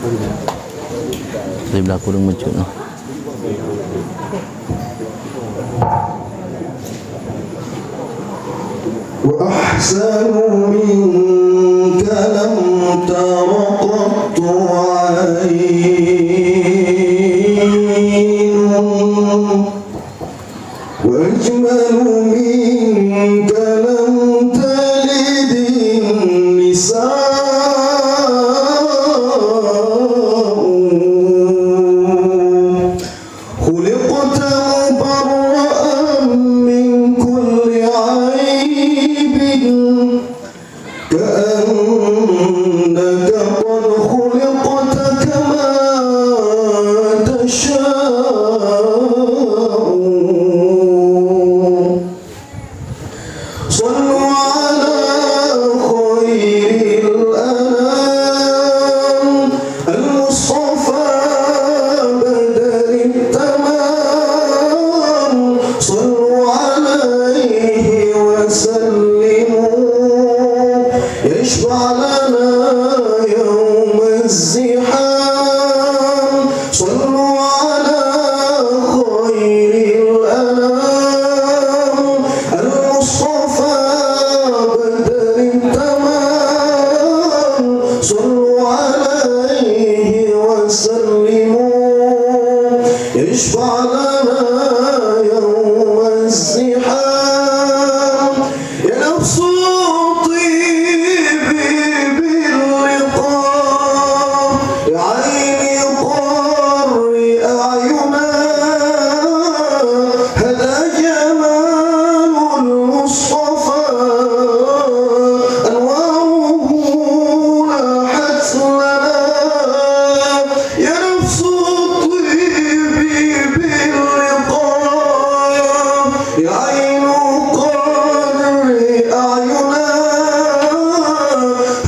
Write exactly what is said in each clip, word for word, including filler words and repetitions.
Dari belakang dong meucut noh. وأحسن منك لم تر قط عين، وأجمل منك لم تلد النساء. خلقت مبرأ من كل عيب، كأنك قد خلقت كما تشاء. صلوا على خير الأنام، المصطفى بدر التمام. صلوا عليه وسلموا، يشفع لنا يوم الزحام. صلوا على خير الأنام، المصطفى بدر التمام. صلوا عليه وسلموا، يشفع لنا يوم الزحام. يا نفس طيبي باللقاء، يا عيني قري أعينا، هذا جمال المصطفى، أنواره لاحت لنا. يا نفس طيبي باللقاء، يا عين قري أعينا،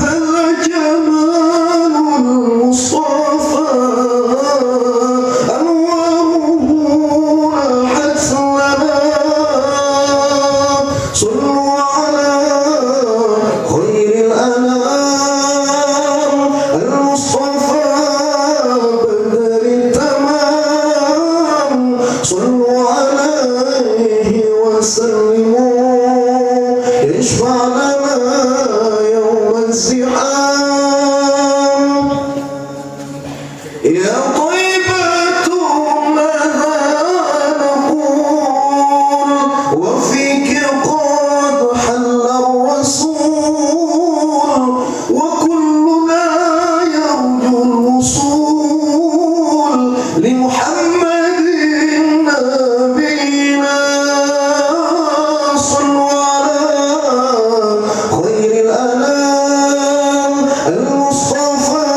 هذا جمال المصطفى، أنواره لاحت لنا. صلوا على خير الأنام، المصطفى بدر التمام. صلوا عليه وسلموا، يشفع لنا يوم الزحام. يا طيبة ماذا نقول، وفيك قد حل الرسول، وكلنا يرجو الوصول لمحمد نبينا. صلوا على خير الأنام، المصطفى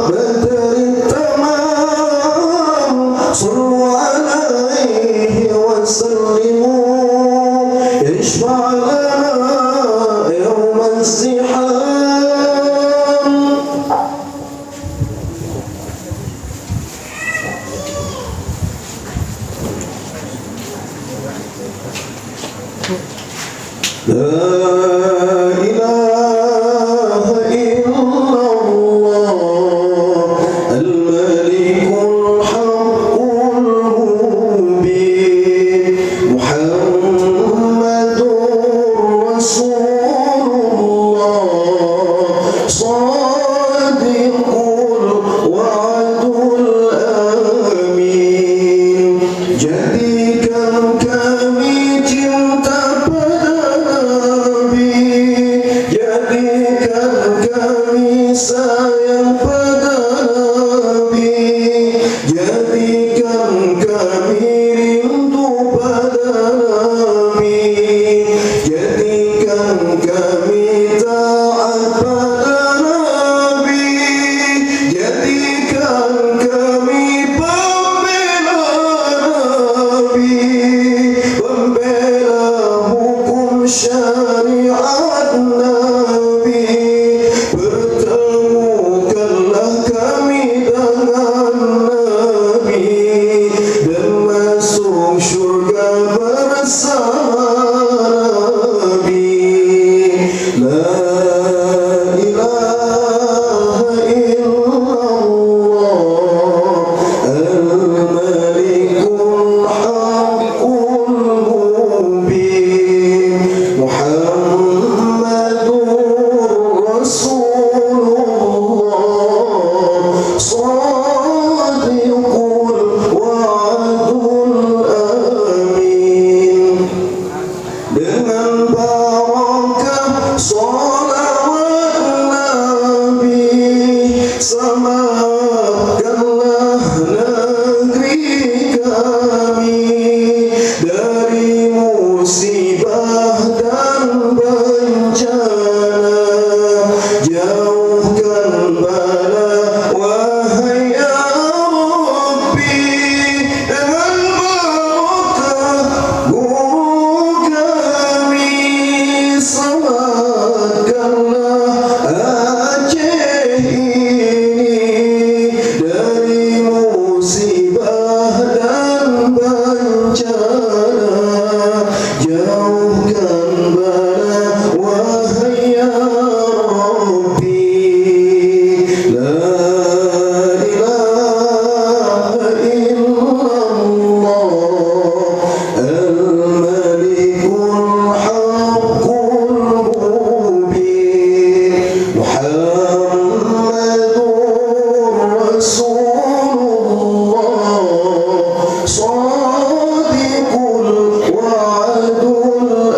بدر التمام. صلوا عليه وسلموا، يشفع لنا يوم الزحام. لا إله إلا الله الملك الحق المبين. محمد رسول الله صادق الوعد الأمين. Jadikan kami cinta pada Nabi, jadikan kami sayang pada Nabi, jadikan kami rindu pada Nabi, jadikan kami taat pada Nabi, jadikan kami pembela Nabi, pembela hukum syariat Nabi. Pertemukanlah kami dengan Nabi dan masuk syurga bersama Nabi. La ilaha illallah. Jauhkan bala, wahai ya Rabbi. La ilaha illallah, al-malikul haqqul mubin. Muhammadur Rasulullah, sadiqul wa'dul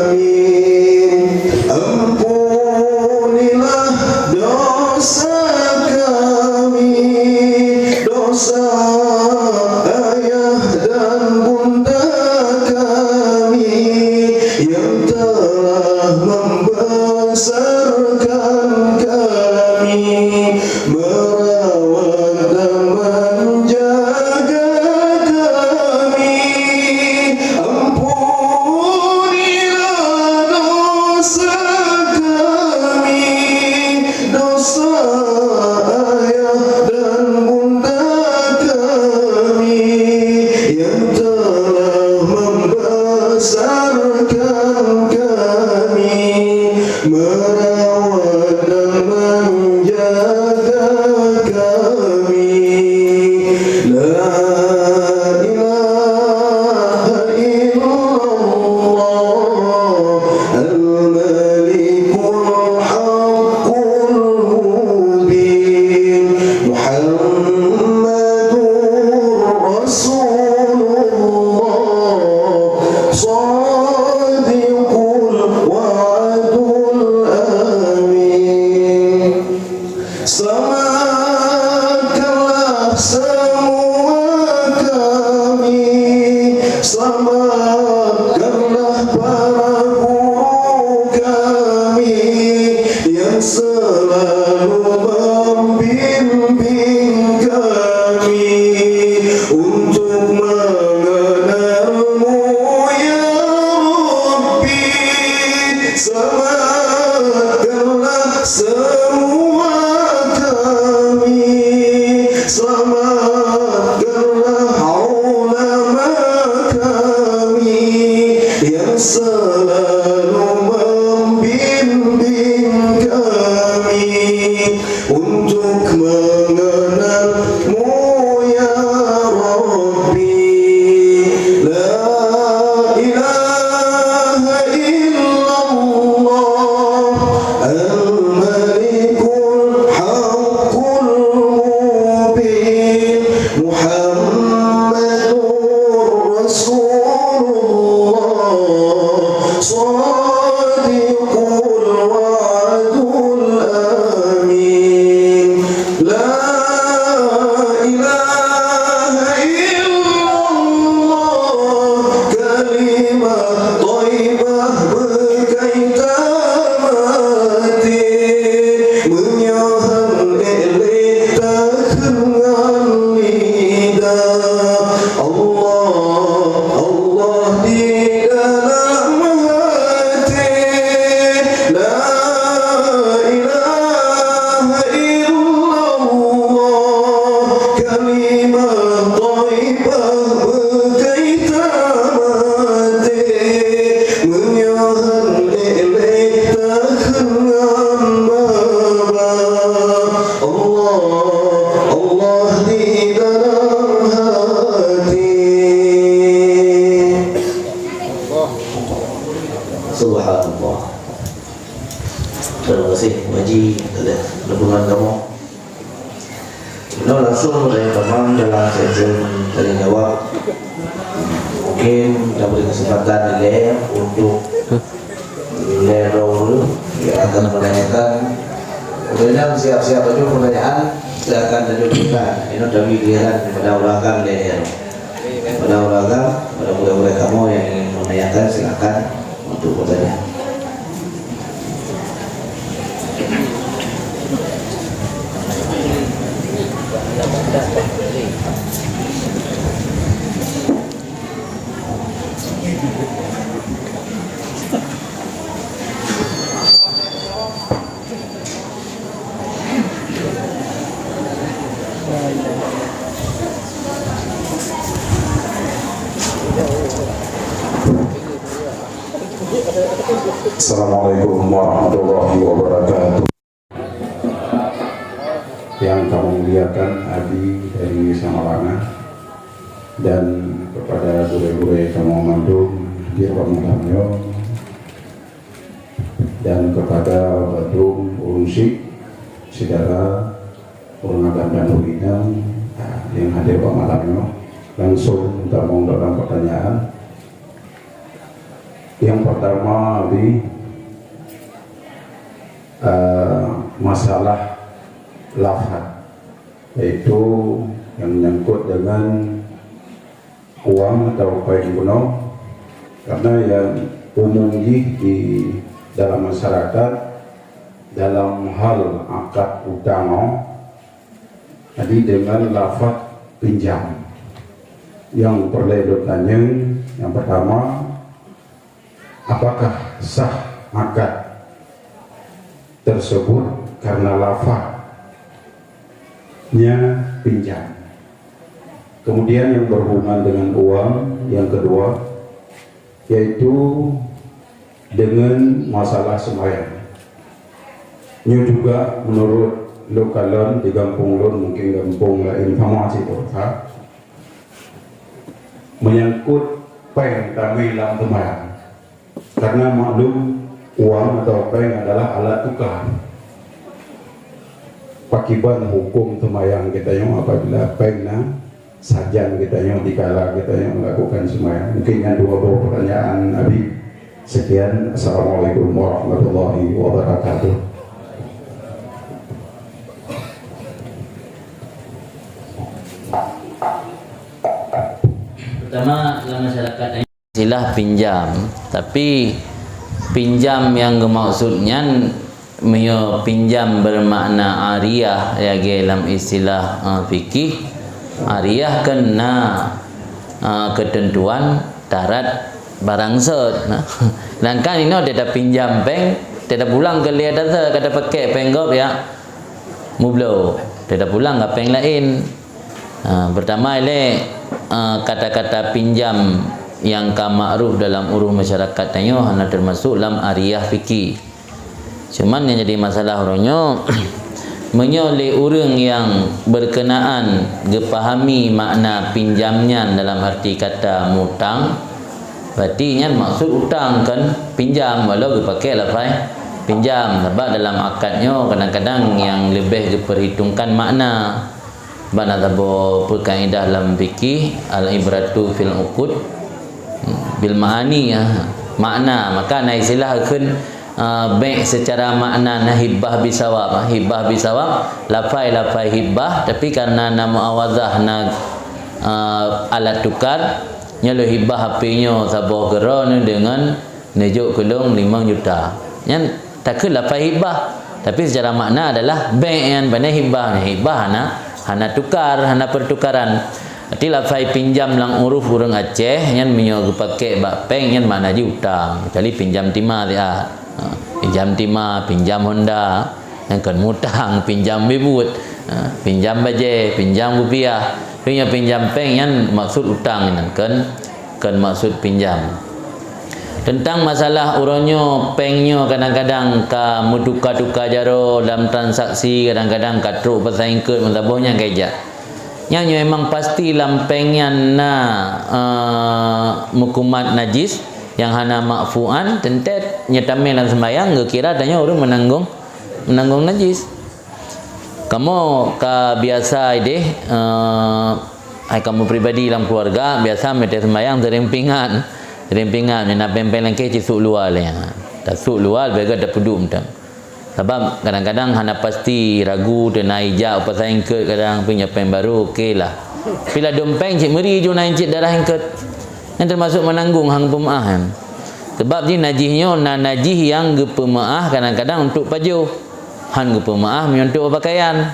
amin. Ampunilah dosa kami, dosa ayah dan bunda kami yang telah membesarkan kami, merawat dan menjaga kami. Ampunilah dosa kami, dosa ayah dan bunda kami yang telah membesarkan kami, merawat dan menjaga kami. La ilaha illallah, al-malikul haqqul mubin. Muhammadur Rasulullah, sadiqul wa'dul amin. Selamatkanlah semua kami, selamatkanlah para guru kami yang selalu membimbing kami untuk mengenalmu, ya Rabbi. Selamatkanlah semua kami, selamatkanlah ulama kami yang selalu membimbing kami untuk mengenalmu, ya Rabbi. La ilaha illallah, al-malikul haqqul mubin. Muhammadur Rasulullah, sadiqul wa'dul amin. La ilaha illallah, kalimah thayyibah beukai tamati. Meunyoe han ék lé takheun ngon lidah, Allah, Allah di dalam hati. La ilaha illallah, kalimah thayyibah beukai tamati. Meunyoe han ék lé takheun ngon babah, Allah, Allah di dalam hati. Subhanallah. Terima kasih, Pak Haji, atas dukungan kamu. Nah, langsung dari Bambang dalam sesi tanya jawab. Mungkin kita beri kesempatan lé untuk lé droe yang akan menanyakan. Kemudian siap-siap saja pertanyaan, silakan tunjukkan. Ini kami biarkan pada orang lé. Pada orang, pada murid-murid kamu yang ingin menanyakan, silakan untuk bertanya. Assalamualaikum warahmatullahi wabarakatuh. Yang kami muliakan, Abi dari Samalanga, dan kepada gurée-gurée kamoe mandum di ruang tamu, dan kepada bandum ureuëng syiek, syedara, ureuëng agam dan ureuëng inong, ah, nyang hadir bak malam nyoe, langsung tamong dalam pertanyaan. Yang pertama, Abi, eh, masalah lafaz, yaitu yang menyangkut dengan uang atau péng bunoe, karena yang umum jih di dalam masyarakat, dalam hal akad utang, jadi dengan lafaz pinjam. Yang perlu ditanya, yang pertama, apakah sah akad tersebut karena lafaznya pinjam? Kemudian yang berhubungan dengan uang, yang kedua, yaitu dengan masalah sembahyang. Nyoe juga menurut lôn kalon di gampông lôn, mungkin gampông laén sama cit, menyangkut péng tamé lam sembahyang. Karena maklum, uang atau péng adalah alat tukar. Pakiban hukum sembahyang kita nyoe apabila péng na sajan kita nyoe dikala kita nyoe melakukan sembahyang? Mungkin nyan dua boh pertanyaan, Abi. Sekian, Assalamualaikum warahmatullahi wabarakatuh. Pertama, dalam masyarakat istilah pinjam, tapi pinjam nyang geumaksud nyan, meunyoe pinjam bermakna ariah lagée lam istilah, eh, fikih, ariah kan na, eh, keuteuntuan tarat barang sot. Nah, sedangkan inoe teutab pinjam péng, teutab pulang keu lé ata sot, ka tapakée péng gob ya. Mublo, teutab pulang ka péng laén. Ha, pertama ilée, eh, kata-kata pinjam nyang ka makruf dalam ureuëng masyarakat tanyoe hana teumasok lam ariah fikih. Cuman nyang jadi masalah uroe nyoe, meunyoe lé ureuëng nyang berkenaan geupahami makna pinjam nyan dalam arti kata mutang, berarti nyan maksud utang kan pinjam, walau geupakée lafai pinjam. Sabab dalam akad nyoe kadang-kadang nyang leubeh geuperhitungkan makna. Bak na saboh peukaidah lam fikih, al-ibratu fil uqud bil ma'ani, ya. Makna, maka na istilah kheun, ah, bék secara makna na hibah bisawab, ah, hibah bisawab, lafai-lafai hibah, tapi karena na muawazah, na, ah, alat tukar, nyoe lôn hibah hapé nyoe saboh keudroe nyoe deungon neujok keu lôn limong juta. Nyan takheun lafai hibah, tapi secara makna adalah bék nyan, pane hibah. Hibah hana, hana tukar, hana pertukaran. Berarti lafai pinjam lam uruf ureuëng Aceh nyan meunyoe geupakée bak péng nyan makna jih utang. Kecuali pinjam timah siat. Ha, pinjam timah, pinjam honda. Nyan kon mutang, pinjam beuet, ha, pinjam bajée, pinjam rupiah. Tapi nyang pinjam péng nyan maksud utang nyan, kon, kon maksud pinjam. Teuntang masalah uroe nyoe, péng nyoe kadang-kadang ka meutuka-tuka jaroe lam transaksi, kadang-kadang ka trok pasai eungkôt meusaboh nyan ka ijak. Nyang nyoe memang pasti lam péng nyan na, eh, meukumat najis nyang hana makfuan, teuntée nyoe tamé lam seumbayang, geukira tanyoe ureuëng meunanggong, meunanggong najis. Kamoe ka biasa ideh, eh, hai kamoe pribadi lam keuluwarga, biasa meutée seumbayang sering pingat. Sering pingat, meunyoe na péng-péng langkée cit sôk luwa lé. Tasôk luwa, lagée tapeuduek mantong. Sabab kadang-kadang hana pasti, ragu, teuna ijak u pasai eungkôt kadang, pih nyoe péng barô, oke lah. Tapi ladôm péng cit meuri ju na cit darah eungkôt. Nyan teumasok meunanggong hang peumeuáh nyan. Sabab jih najih nyoe na najih nyang geupeumeuáh kadang-kadang untuk pajoh. Han geupeumeuáh meunyoe untuk pakaian.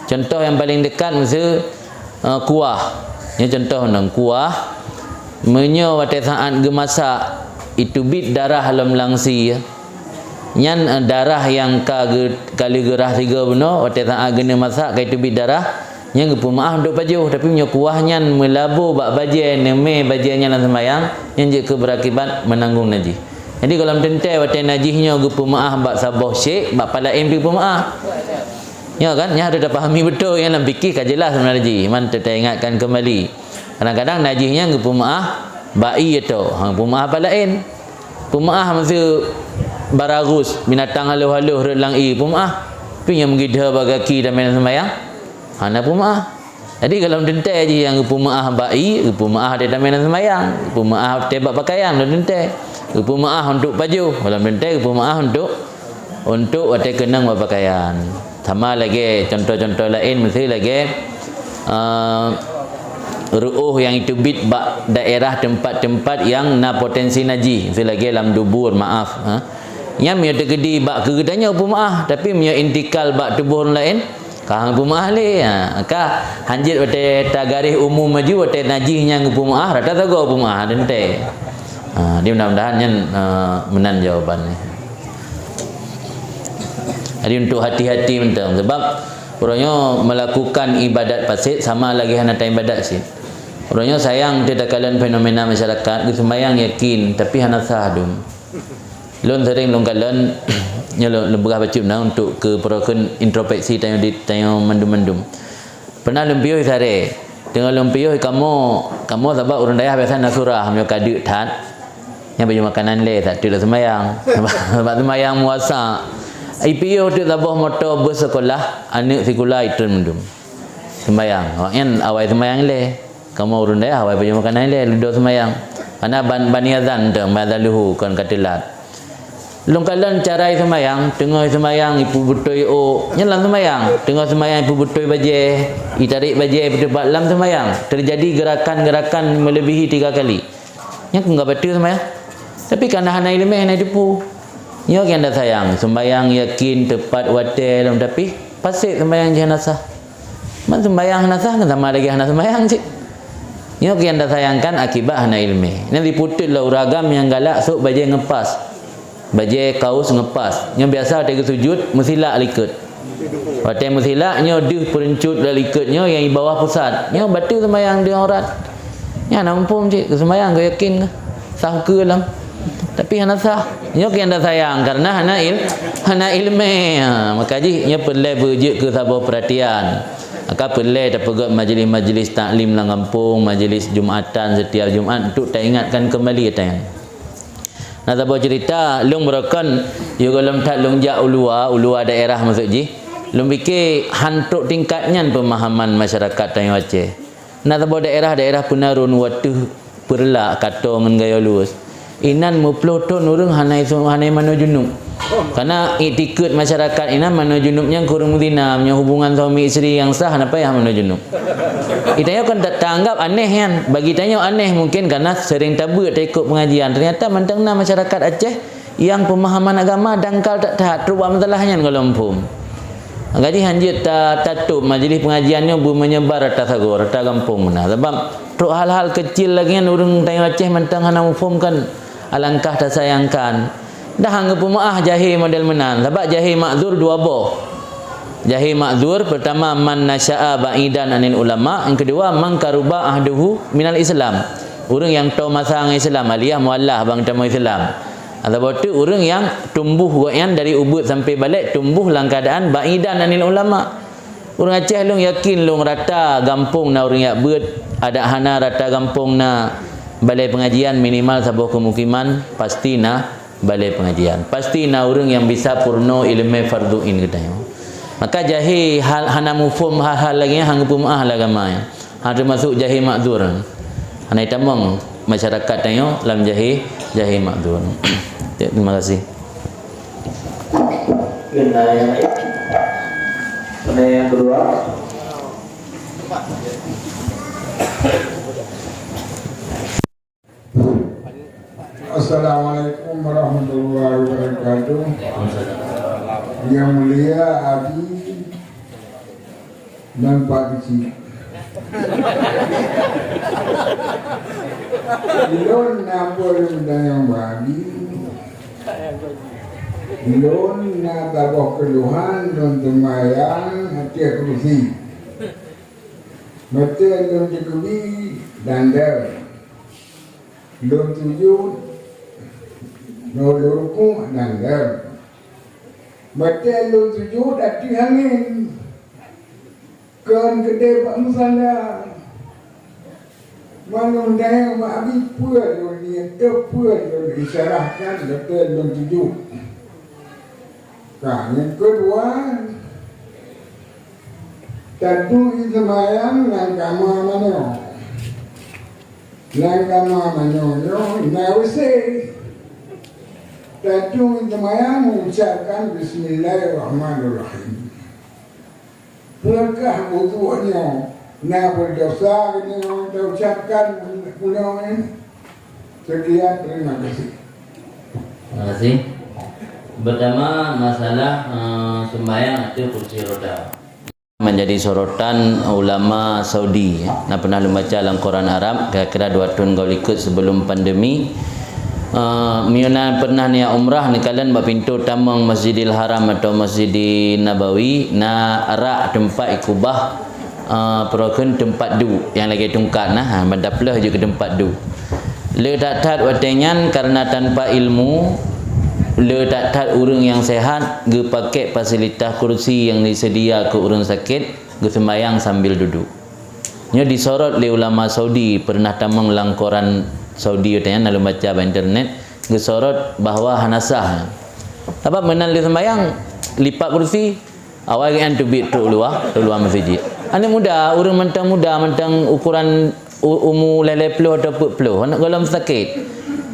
Contoh nyang paleng dekat miseue, eh, kuah. Nyoe contoh nang kuah. Meunyoe watée saát geumasak, iteubiet darah lom lam sie, nyan, eh, darah nyang ka geu-, ka lheueh geurah sigoe bunoe, watée saát geuneuk masak ka iteubiet darah, nyan geupeumeuáh untuk pajoh. Tapi meunyoe kuah nyan meulabô bak bajée, neumé bajée nyan lam seumbayang, nyan jeuet keu beurakibat meunanggong najih. Jadi, gohlom teuntèe watèe najih nyoe geupeumeu'ah bak saboh syèk, bak pat laén pih peumeu'ah. Nyoe kan, nyan harôh tapahami beutôi, nyan lam fikih ka jeulaih seubeunajih. Man teuingatkan keumbali. Kadang-kadang najih nyan geupeumeu'ah bak ié atau, ha, peumeu'ah pat laén. Peumeu'ah miseue baragus, binatang halôh-halôh rhot lam ié, peumeu'ah. Tapi nyang meugidah bak gaki dan meunan seumayang, hana peumeu'ah. Jadi, gohlom teuntèe jih nyang geupeumeu'ah bak ié, geupeumeu'ah watèe tamè lam seumayang, geupeumeu'ah watèe bak pakaian, gohlom teuntèe. Geupeumeu'ah untuk pajoh, gohlom teuntèe geupeumeu'ah untuk, untuk watèe keunong bak pakaian. Sama lagèe contoh-contoh laén, miseue lagèe, eh, ru'uh nyang teubiet bak daerah teumpat-teumpat nyang na potensi najih, miseue lagèe lam dubur, maaf, ha. Nyan meunyoe teukeudi bak keu geutanyoe peumeu'ah, tapi meunyoe intikal bak tuboh ureueng laén, ka han peumeu'ah lé. Ha, ka hanjeuet watèe tagaréh umum laju, watèe najih nyang geupeumeu'ah, rata sagoe peumeu'ah, teuntèe. Ha, jadi mudah-mudahan nyan, eh, meunan jawaban nyan. Jadi untuk hati-hati mantong, sebab uroe nyoe melakukan ibadat fasid sama lagèe hana taibadat cit. Uroe nyoe sayang teuh takalon fenomena masyarakat, geuseumbayang yakin, tapi hana sah dum. Lôn sering lôn kalon, nyoe lôn, lôn peugah bacut na untuk keu peureukeuen introspeksi tanyoe di, tanyoe mandum-mandum. Pernah lôn piôh saré, teungoh lôn piôh kamoe, kamoe sabab ureueng dayah biasa na surah, meunyoe ka deuk that, nyan baju makanan lé, that teuk lam seumayang. Sabab seumayang muasa. Ipiôh teuk saboh moto bus sekolah, aneuk sikula itreun mandum. Seumayang. Awaknyan awai seumayang lé. Kamoe ureueng dayah awai baju makanan lé, ludo seumayang. Karena ban, ban azan tu, ban azan luhu kon ka teulat. Lôn kalon cara seumayang, teungoh seumayang ipeubeutôi ôk, nyan lam seumayang. Teungoh seumayang ipeubeutôi bajèe, itarek bajèe ipeuteupat lam seumayang. Terjadi gerakan-gerakan melebihi tiga kali. Nyan kon ka bateue seumayang. Tapi kareuna hana ileumèe, hana iteupeue. Nyoe nyang anda sayang, seumayang yakin, teupat watèe lom, tapi pasék seumayang jih hana sah. Man seumayang hana sah, kan sama lagèe hana seumayang cit. Nyoe nyang anda sayangkan akibat hana ileumèe. Nyan diputet lom ureueng agam nyang galak sôk bajèe ngeupas. Bajèe kaos ngeupas. Nyoe biasa watèe geusujut, meusilak likot. Watèe meusilak, nyoe deuh peureuncot lam likot nyoe nyang di bawah pusat. Nyoe bateue seumayang deuh aurat. Nyan hana muphom cit, geuseumayang geuyakin geuh. Sah keu lom. Tapi hana sah. Nyoe keu nyang tasayang, kareuna hana il-, hana ileumèe. Ha, maka jih nyoe peureulèe beujeuet keu saboh peuratian. Maka peureulèe tapeugöt majlis-majlis taklim lam gampông, majlis Jumatan setiap Jumat untuk taingatkan keumbali ata nyan. Na saboh cerita, lôn beurokon, yôh gohlom that lôn jak u luwa, u luwa daerah maksud jih. Lôn pike han trok tingkat nyan peumahaman masyarakat tanyoe Aceh. Na saboh daerah-daerah peunarôn wateuh peureulak kato ngon gayo luwes. Inan meuploh thon ureueng hana isu-, hana manoe junub. Karena iktikeuet masyarakat inan manoe junub nyan keu ureueng meuzina, meunyoe hubungan suami isteri nyang sah hana payah manoe junub. Itanyoe kan ta-, taanggap aneh nyan. Bagi tanyoe aneh mungken karena sering tabeuet taikot pengajian. Ternyata mantong na masyarakat Aceh nyang peumahaman agama dangkal that-that, trok bak masalah nyan gohlom phom. Maka jih hanjeuet ta-, tatôb majlis pengajian nyoe beumeunyebar rata sagoe, rata gampông meunan. Sabab trok hal-hal keucil lagèe nyan ureueng tanyoe Aceh mantong hana muphom kan alangkah tasayangkan. Dah han geupeumeu'ah jahé model meunan, sabab jahé ma'zur dua boh. Jahé ma'zur, pertama, man nasya'a ba'idan anil ulama, yang kedua, man karuba ahduhu minal Islam. Ureueng nyang toe masa ngon Islam, alias mualaf ban tamong Islam. Atawa tu ureueng nyang tumbuh gobnyan dari ubeut sampai balek tumbuh lam keuadaan ba'idan anil ulama. Ureueng Aceh lôn yakin lôn rata gampông na ureueng jak beuet, adak hana rata gampông na balai pengajian minimal saboh keumukiman pasti na balai pengajian. Pasti na ureueng nyang bisa purno ileumèe fardhu ain geutanyoe. Maka jahé hal, hana muphom hal-hal lagèe nyan han geupeumeu'ah lé agama nyan. Ha, teumasok jahé ma'zur. Hana itamong masyarakat tanyoe lam jahé, jahé ma'zur. Terima kasih. Pertanyaan yang lain? Pertanyaan yang kedua. Assalamualaikum warahmatullahi wabarakatuh. Yang mulia Abi dan Pak Kecil. Lôn na peue lôn tanyong bagi. Lôn na saboh keuluhan lôn teumayang ateueh keurusi. Meuteun lôn teukeubie dan deuh. Lôn sujut, Nyoe lôn rukuk nan lom. Watée lôn sujut ateueh angén. Kon keudeh bak musala. Meunyoe dayah bak Abi peue lôn niet, peue lôn isyarahkan watée lôn sujut. Ka nyang keudua, taturi seumayang lam kama meunyoe. Lam kama meunyoe nyoe na WC. Taturi seumayang mengucapkan Bismillahirrahmanirrahim. Peue kah uduk nyoe na beudesya nyoe taucapkan bunoe nyoe? Sekian, terima kasih. Terima kasih. Pertama, masalah, eh, sembahyang ateueh kursi roda. Menjadi sorotan ulama Saudi, ya. Nah, pernah lôn baca lam koran Arab, kira-kira dua tahun ka likot sebelum pandemi. Eh, meunyoe na pernah niat umrah, neukalon bak pintoe tamong Masjidil Haram atau Masjidin Nabawi, na rak teumpat ikubah, eh, peurokon teumpat duek nyang lagée tungkat nah, ha, ban taplôh jeuet keu teumpat duek. Le that-that watée nyan kareuna tanpa ilmu, le that-that ureuëng nyang sehat geupakée fasilitas kursi nyang diseudia keu ureuëng sakét, geuseumbayang sambil duduek. Nyoe disorot lé ulama Saudi, pernah tamong lam koran Saudi watée nyan, na lôn baca bak internet, geusorot bahwa hana sah. Sabab meunan lé seumbayang, lipat kursi, awai geuhnyan teubiet trok luwa, trok luwa meuseujid. Aneuëk muda, ureuëng mantong muda, mantong ukuran u-, umu lhée-lhée ploh atau peuet ploh, aneuëk gohlom sakét.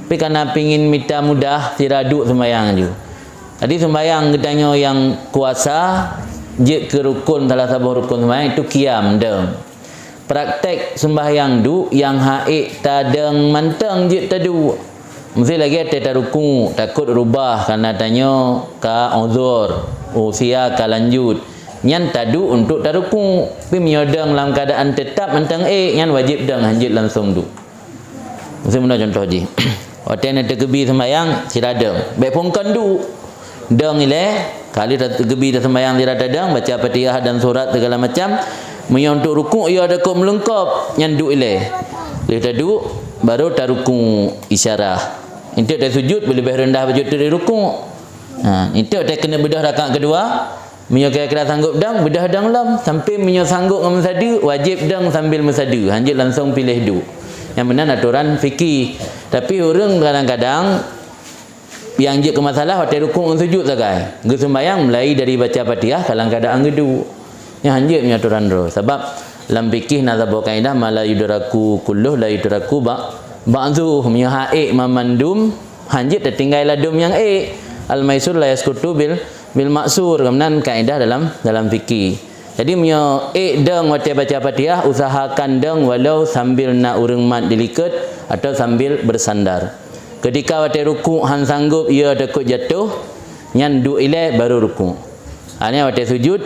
Tapi kareuna pingin mita mudah, sira duek seumbayang ju. Jadi, seumbayang geutanyoe nyang kuasa jeuet keu rukon, salah saboh rukon seumbayang, itu kiam, dong. Praktek seumbayang duek nyang ha'ék tadong mantong jeuet taduek. Meusti lagée teuh tarukuk, takot rubah kareuna tanyoe ka uzur, usia ka lanjut. Nyan taduek untuk tarukuk. Tapi meunyoe dong lam keuadaan teutab mantong ék, nyan wajéb dong, hanjeuet langsong duek. Miseu meunoe contoh jih. Watée na teugeubri seumbayang, sira dong. Bék phon kon duek. Dong ilée, ka lheueh teugeubri seumbayang sira tadong, baca Fatihah dan surat segala macam. Meunyoe untuk rukuk, ya takot meulungkop, nyan duek ilée. Lheueh taduek, baru tarukuk isyarah. Enteuk tasujud, beuleubeh reundah bacut teuh di rukuk. Ha, enteuk takeuneuk beudôh rakaat keudua, meunyoe kira-kira sanggob dong, beudôh dong lom. Sampai meunyoe sanggob ngon meusadeue, wajéb dong sambil meusadeue. Hanjeuet langsong piléh duek. Nyan meunan atoran fikih. Tapi ureuëng kadang-kadang nyang jeuet keu masalah watée rukuk ngon sujud sagai. Geuseumbayang mulai dari baca Fatihah ka lam keuadaan geuduek. Nyan hanjeuet meunyoe atoran droe. Sabab lam fikih na saboh kaidah, "Ma la yudraku kulluh la yutraku ba-, ba'dhuh." Meunyoe ha'ék mamandum, hanjeuet tatinggai ladum nyang ék. Al-maisur la yasqutu bil, bil ma'sur. Keunan kaidah dalam, dalam fikih. Jadi, meunyoe ék dong watée baca Fatihah, usahakan dong walau sambil na ureuëng mat di likot atau sambil bersandar. Ketika watée rukuk han sanggob, ya takot jatoh, nyan duek ilée baru rukuk. Hanya watée sujud,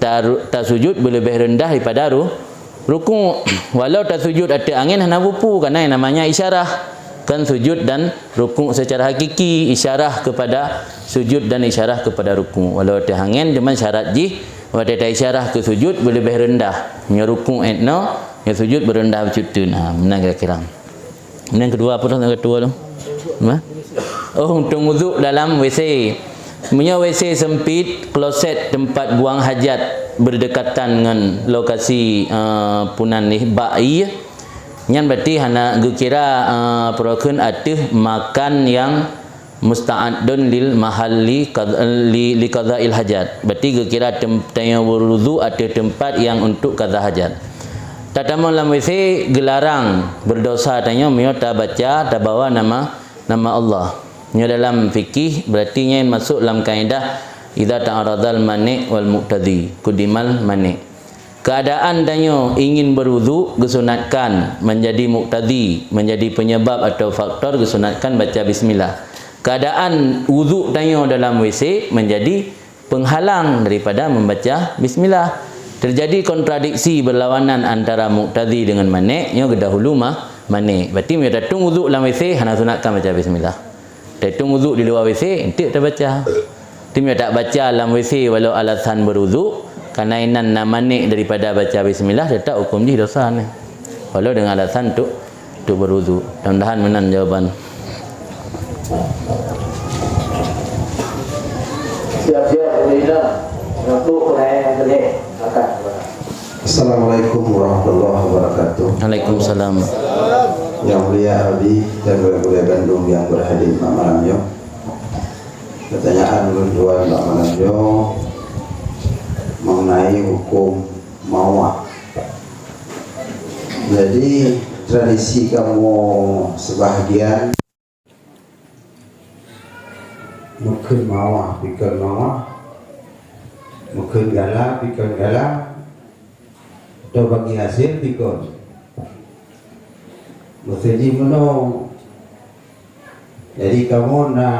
taru-, tasujud beuleubeh reundah daripada ru-, rukuk. Walau tasujud ateueh angén hana bupu, karena yang namanya isyarah. Kan sujud dan rukuk secara hakiki, isyarah kepada sujud dan isyarah kepada rukuk. Walau ateueh angén, cuma syarat jih, watée taisyarah keu sujud, beuleubeh reundah. Nyoe rukuk étno, nyoe sujud beureundah bacut teuh. Nah, meunan kira-kira. Yang kedua, apa dah yang kedua tu? Apa? Oh, untuk wuduk dalam WC. Meunyoe WC sempit, kloset tempat buang hajat berdekatan ngon lokasi, eh, punan lih bak ie, nyan berarti hana geukira, eh, peurokon ateueh makan yang musta'adun lil mahalli qad-, li, li qada'il hajat. Berarti geukira tem-, tanyoe berwudu ateueh tempat yang untuk qada hajat. Tatamong lam WC geularang, berdosa tanyoe meunyoe tabaca, tabawa nama, nama Allah. Nyoe dalam fikih, berarti nyan masuk lam kaidah idza ta'aradal mani' wal muqtadi, quddimal mani'. Keadaan tanyoe ingin berwudu geusunatkan, menjadi muqtadi, menjadi penyebab atau faktor geusunatkan baca bismillah. Keadaan wudu tanyoe dalam WC menjadi penghalang daripada membaca bismillah. Terjadi kontradiksi berlawanan antara muqtadi dengan mani', nyoe geudahulu ma-, mani'. Berarti meunyoe tatung wudu lam WC hana sunatkan baca bismillah. Tatung wudu di luwa WC, enteuk tabaca. Tapi meunyoe tabaca lam WC walau alasan berwudu, karena inan na mani' daripada baca bismillah, tetap hukum jih dosa nyan. Walau dengan alasan untuk, untuk berwudu. Mudah-mudahan meunan jawaban. Siap-siap, Ibu Ina, untuk penanya yang terakhir. Silakan. Assalamualaikum warahmatullahi wabarakatuh. Waalaikumsalam. Yang mulia Abi dan gurée-gurée bandum yang berhadir pada malam nyoe. Pertanyaan ulôn dua pada malam nyoe mengenai hukum mawah. Jadi, tradisi kamoe sebahagian, meukeun mawah, pikeun mawah, meukeun gala, pikeun gala, atau bagi hasil pikeun. Meuseujih meunoe. Jadi, kamoe na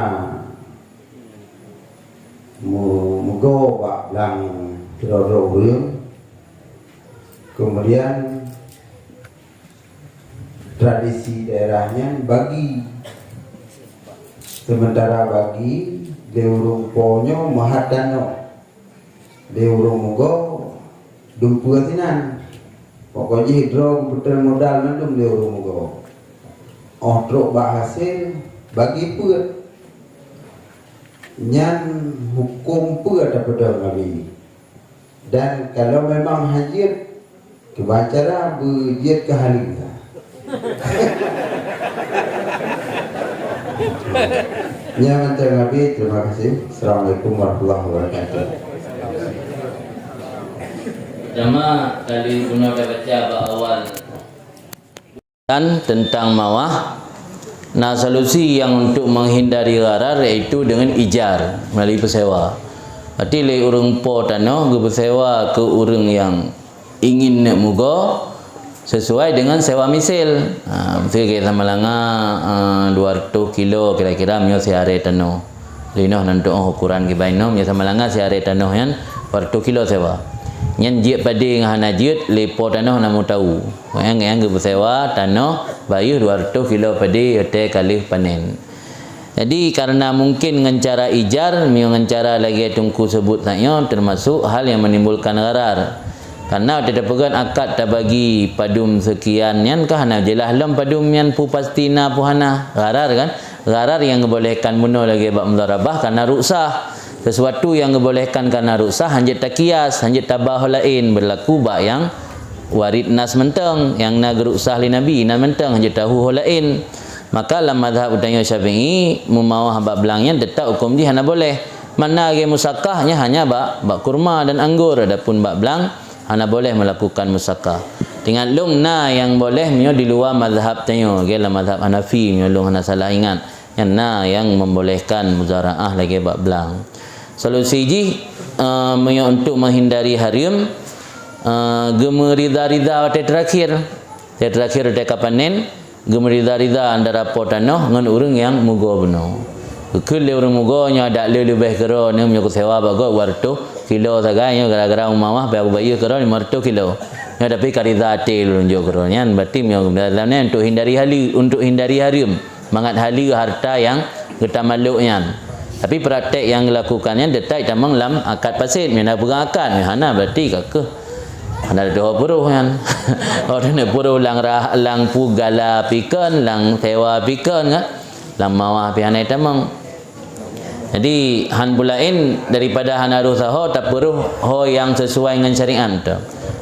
mu-, mugoe bak blang sidroe-droe ureuëng. Kemudian, tradisi daerah nyan bagi. Sementara bagi, lé ureuëng po nyoe meuhat tanoh. Lé ureuëng mugoe dumpeue sinan. Pokok jih droe geupeutreun modal mandum lé ureuëng mugoe. Óh trok bak hasil, bagi peuet. Nyan huköm peue tapeudong Nabi? Dan kalau memang hana jeuet, kiban cara beujeuet keu haleue. Nyan mantong Nabi, terima kasih. Assalamualaikum warahmatullahi wabarakatuh. Pertama kali guna baca bak awal. Dan tentang mawah, na solusi yang untuk menghindari gharar, yaitu dengan ijar, melalui peusewa. Berarti lé ureuëng po tanoh geupeusewa keu ureuëng nyang ingin neuk mugoe sesuai dengan sewa misil. Ha, misil keu Samalanga, eh, dua ratus kilo kira-kira meunyoe siaré tanoh. Linoe nan tuoh ukuran kiban nyoe, meunyoe Samalanga siaré tanoh nyan dua ratus kilo sewa. Nyan jeuet padé ngon hana jeuet, lé po tanoh na meuteumé. Nyang, nyang geupeusewa tanoh bayeue dua ratus kilo padé watée ka lheueh panen. Jadi, karena mungkin ngon cara ijar, meunyoe ngon cara lagée Teungku sebut saat nyoe, termasuk hal yang menimbulkan gharar. Karena watée tapeugét akad tabagi padum seukian nyan ka hana jeulaih lom padum nyan peue pasti na peue hana. Gharar kan? Gharar nyang geubolehkan bunoe lagée bak mudharabah karena ruksah. Sesuatu nyang geubolehkan karena ruksah hana jeuet takias, hana jeuet taba ho laén, berlaku bak nyang warid nas mantong, nyang na geuruksah lé Nabi, na mantong hana jeuet tahu ho laén. Maka lam mazhab geutanyoe Syafi'i, meumawah bak blang nyan teutap huköm jih hana boleh. Mana lagée musakah nyan hanya bak, bak kurma dan anggor, adapun bak blang hana boleh melakukan musakah. Teuingat lôn na nyang boleh meunyoe di luwa mazhab tanyoe, lagée lam mazhab Hanafi meunyoe lôn hana salah ingat. Nyan na nyang membolehkan muzaraah lagée bak blang. Solusi jih, eh, meunyoe untuk menghindari hareuem, eh, geumeurida-rida watée terakhir. Watée terakhir watée ka panen, geumeurida-rida antara po tanoh ngon ureuëng nyang mugoe bunoe. Geukheun lé ureuëng mugoe nyoe dak le leubeh keudroe neuh meunyoe kusewa bak gob dua ratus kilo sagai nyoe gara-gara meumawah pih bayeue keudroe lima ratus kilo. Nyoe tapi ka rida até lôn jok keudroe nyan, berarti meunyoe dalam nyan untuk hindari haleue, untuk hindari hareuem. Mangat haleue harta nyang geutamalok nyan. Tapi praktek nyang geulakukan nyan teutap tamong lam akad fasid. Meunyoe na peugah akad, meunyoe hana berarti ka keuh hana teuho peuroh nyan. Hana teuho peuroh lam rah-, lam peue gala pikeun, lam sewa pikeun kan. Lam mawah pih hana tamong. Jadi, han peue laén daripada hana roh saho, tapeuroh ho nyang sesuai ngon syariat tu.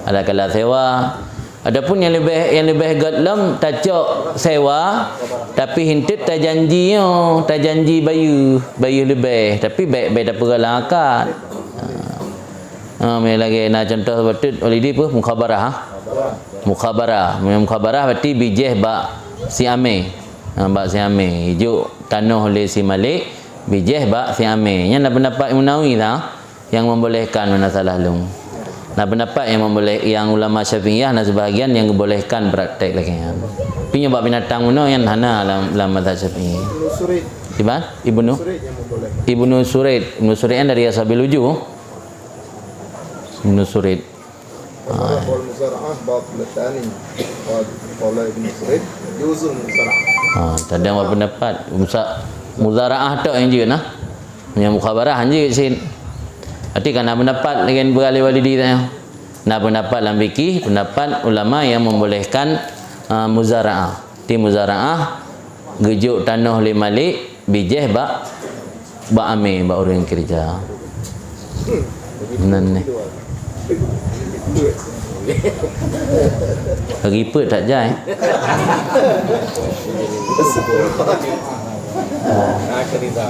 Ada kala sewa, Adapun nyang leubeh, nyang leubeh gét lom tacok sewa, tapi hintet tajanji nyoe, tajanji bayeue, bayeue leubeh, tapi bék, bék tapeugah lam akad. Ha. Ha, meunan lagée na contoh bacut oleh di peue mukhabarah, ha? Mukhabarah. Mukhabarah berarti bijéh bak si amé. Ha, bak si amé. Ijok tanoh lé si Malik, bijéh bak si amé. Nyan na pendapat Imam Nawawi dah. Yang membolehkan mana salah lung. Nah, pendapat yang memboleh-, yang ulama Syafi'iyah na sebahagian yang membolehkan praktek lagée nyan. Tapi nyoe bak binatang bunoe nyan hana lam, lam mazhab Syafi'i. Ibnu Suraid. Kiban? Ibnu? Suraid yang membolehkan. Ibnu Suraid. Ibnu Suraid kan dari Ashabil Wujuh. Ibnu Suraid. Wal muzara'ah batilatan. Qala Ibnu Suraid, juzul muzara'ah. Ha, tadi awak pendapat, musa-, muzara'ah tok yang jeuet nah. Yang mukhabarah hana jeuet cit. Berarti kan na pendapat lagée peugah lé Walidi tanya. Na pendapat lam fikih, pendapat ulama yang membolehkan, ah, muzara'ah. Ti muzara'ah, geujok tanoh lé Malik, bijéh bak, bak amé, bak ureuëng keureuja. Nan neh. Ripet that jai.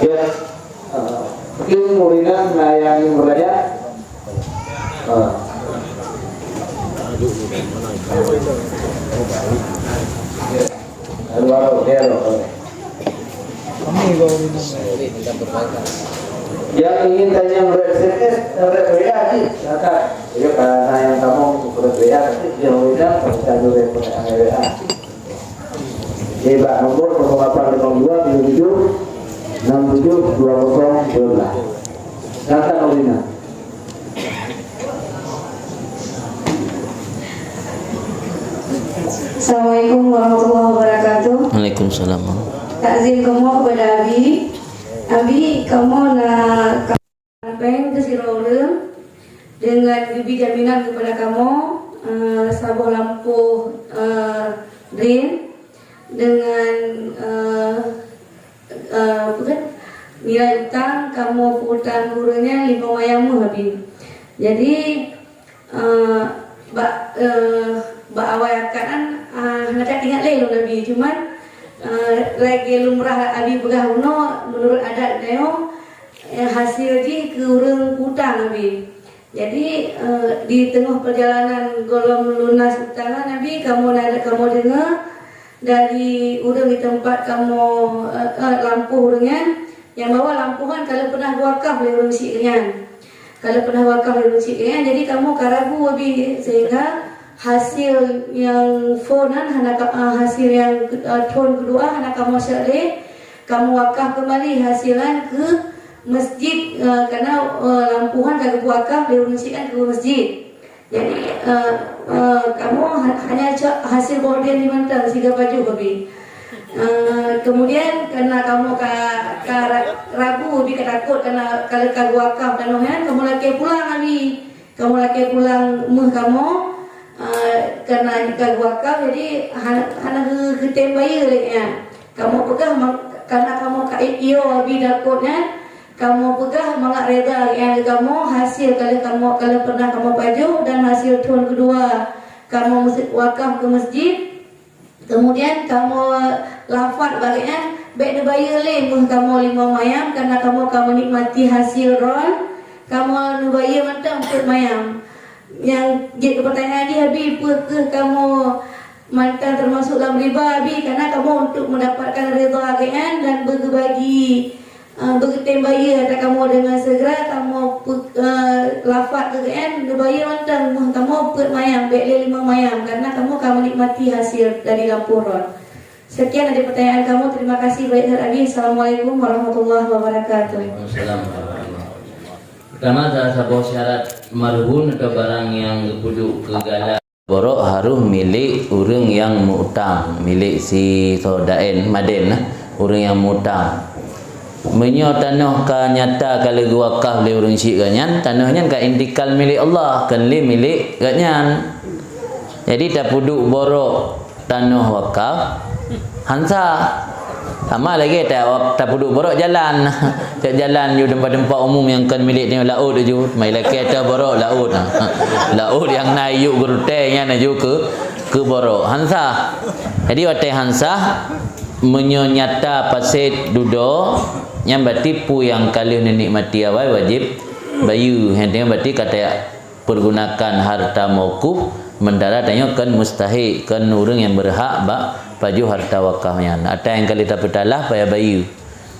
Ya. Mungkin muridnya na nyang bertanya. Ah. Lalu, lalu, dia, lalu. Yang ingin tanya melalui S M S, melalui W A, silakan. Jadi, karena yang kamu melalui W A, tapi dia W A, kalau saya dulu yang melalui W A. Di bak nomor kosong lapan lima dua tujuh tujuh enam tujuh dua kosong dua belas. Silakan, Ulina. Assalamualaikum warahmatullahi wabarakatuh. Waalaikumsalam. Takzim kamoe kepada Abi. Abi, kamoe na Péng keu sidroe ureuëng, deungon geubri jaminan keupada kamoe, eh, saboh lampôh, eh, drain, deungon, eh, eh, apa kan, nilai utang kamoe peuutang ureuëng nyan limong mayam meuh, Abi. Jadi, Eh, bak, eh, bak awai akad nyan, ah, hana that ingat lé lôn Abi. Cuman, eh, lagée lumrah Abi peugah bunoe, meunurot adat geutanyoe, eh, hasé jih keu ureuëng peuutang Abi. Jadi, eh, di teungoh peurjalanan gohlom lunas utang nyan Abi, kamoe na, kamoe deungoe dari ureuëng di teumpat kamoe, eh, eh, lampôh ureuëng nyan, nyang bahwa lampôh nyan ka lheueh peunah geuwakaf lé ureuëng syiek nyan. Ka lheueh peunah wakaf lé ureuëng syiek nyan, jadi kamoe ka ragu Abi, sehingga hasil nyang phon nyan hana ka, ah, hasil nyang, ah, thon keudua hana kamoe syiek lé, kamoe wakaf keumbali hasil nyan keu masjid, ah, karena, ah, lampôh nyan ka geupeuwakaf lé ureuëng syiek nyan keu masjid. Jadi, ah, ah, kamoe ha-, hanya cok hasil borden di mantong siga pajoh Abi. Eh, kemudian, karena kamoe ka, ka ra-, ragu, Abi ka takot, karena ka lheueh ka geuwakaf tanoh nyan, kamoe lakée pulang Abi. Kamoe lakée pulang meuh kamoe, eh, karena ka geuwakaf, jadi han-, hana geu-, geutem bayeue lé nyan. Kamoe peugah ma-, karena kamoe ka i-, iyo Abi takot nyan, kamoe peugah mangat reda lé nyan keu kamoe, hasil ka lheueh kamoe, ka lheueh peunah kamoe pajoh dan hasil thon keudua kamoe meusi-, wakaf keu masjid. Kemudian kamoe lafat bak gobnyan, bék neubayeue lé meuh kamoe limong mayam, karena kamoe ka meunikmati hasil ron, kamoe neubayeue mantong peuet mayam. Nyang jeuet keu peutanyaan jih, Abi, peu kheueh kamoe mantong teumasok lam riba, Abi, karena kamoe untuk mendapatkan rida gobnyan dan beugeubagi Eh, beugeutem bayeue atra kamoe deungon seugera kamoe pe-, eh, lafat keu gobnyan, neubayeue mantong meuh kamoe peuet mayam, bék lé limong mayam, karena kamoe ka meunikmati hasil dari lampôh ron. Sekian aja pertanyaan kamoe. Terima kasih banyak, Abi. Assalamualaikum warahmatullahi wabarakatuh. Waalaikumsalam warahmatullahi wabarakatuh. Pertama, salah saboh syarat marhun atau barang nyang geupeuduek keu galak borok harôh milék ureuëng nyang meu-utang, milék si soe daen, maden, ureuëng nyang meu-utang. Meunyoe tanoh ka nyata ka lheueh geuwakaf lé ureuëng syiek gobnyan, tanoh nyan ka intikal milék Allah, kon lé milék gobnyan. Jadi, tapeuduek borok tanoh wakaf, han sah. Sama lagée ta-, tapeuduek borok jalan. Cok jalan ju teumpat-teumpat umum nyang kon milék tanyoe, laôt ju. Mai lakée ata borok laôt. Laôt nyang na yup geurutée nyan ju keu, keu borok. Han sah. Jadi watée han sah, meunyoe nyata paset dudoe, nyan berarti peue nyang ka lheueh neunikmati awai wajéb bayeue. Nyan berarti ka ta- pergunakan harta mauquf, sementara tanyoe kon mustahik, kon ureuëng nyang beurhak bak pajoh harta wakaf nyan. Atra nyang ka lheueh tapeutalaf payah bayeue.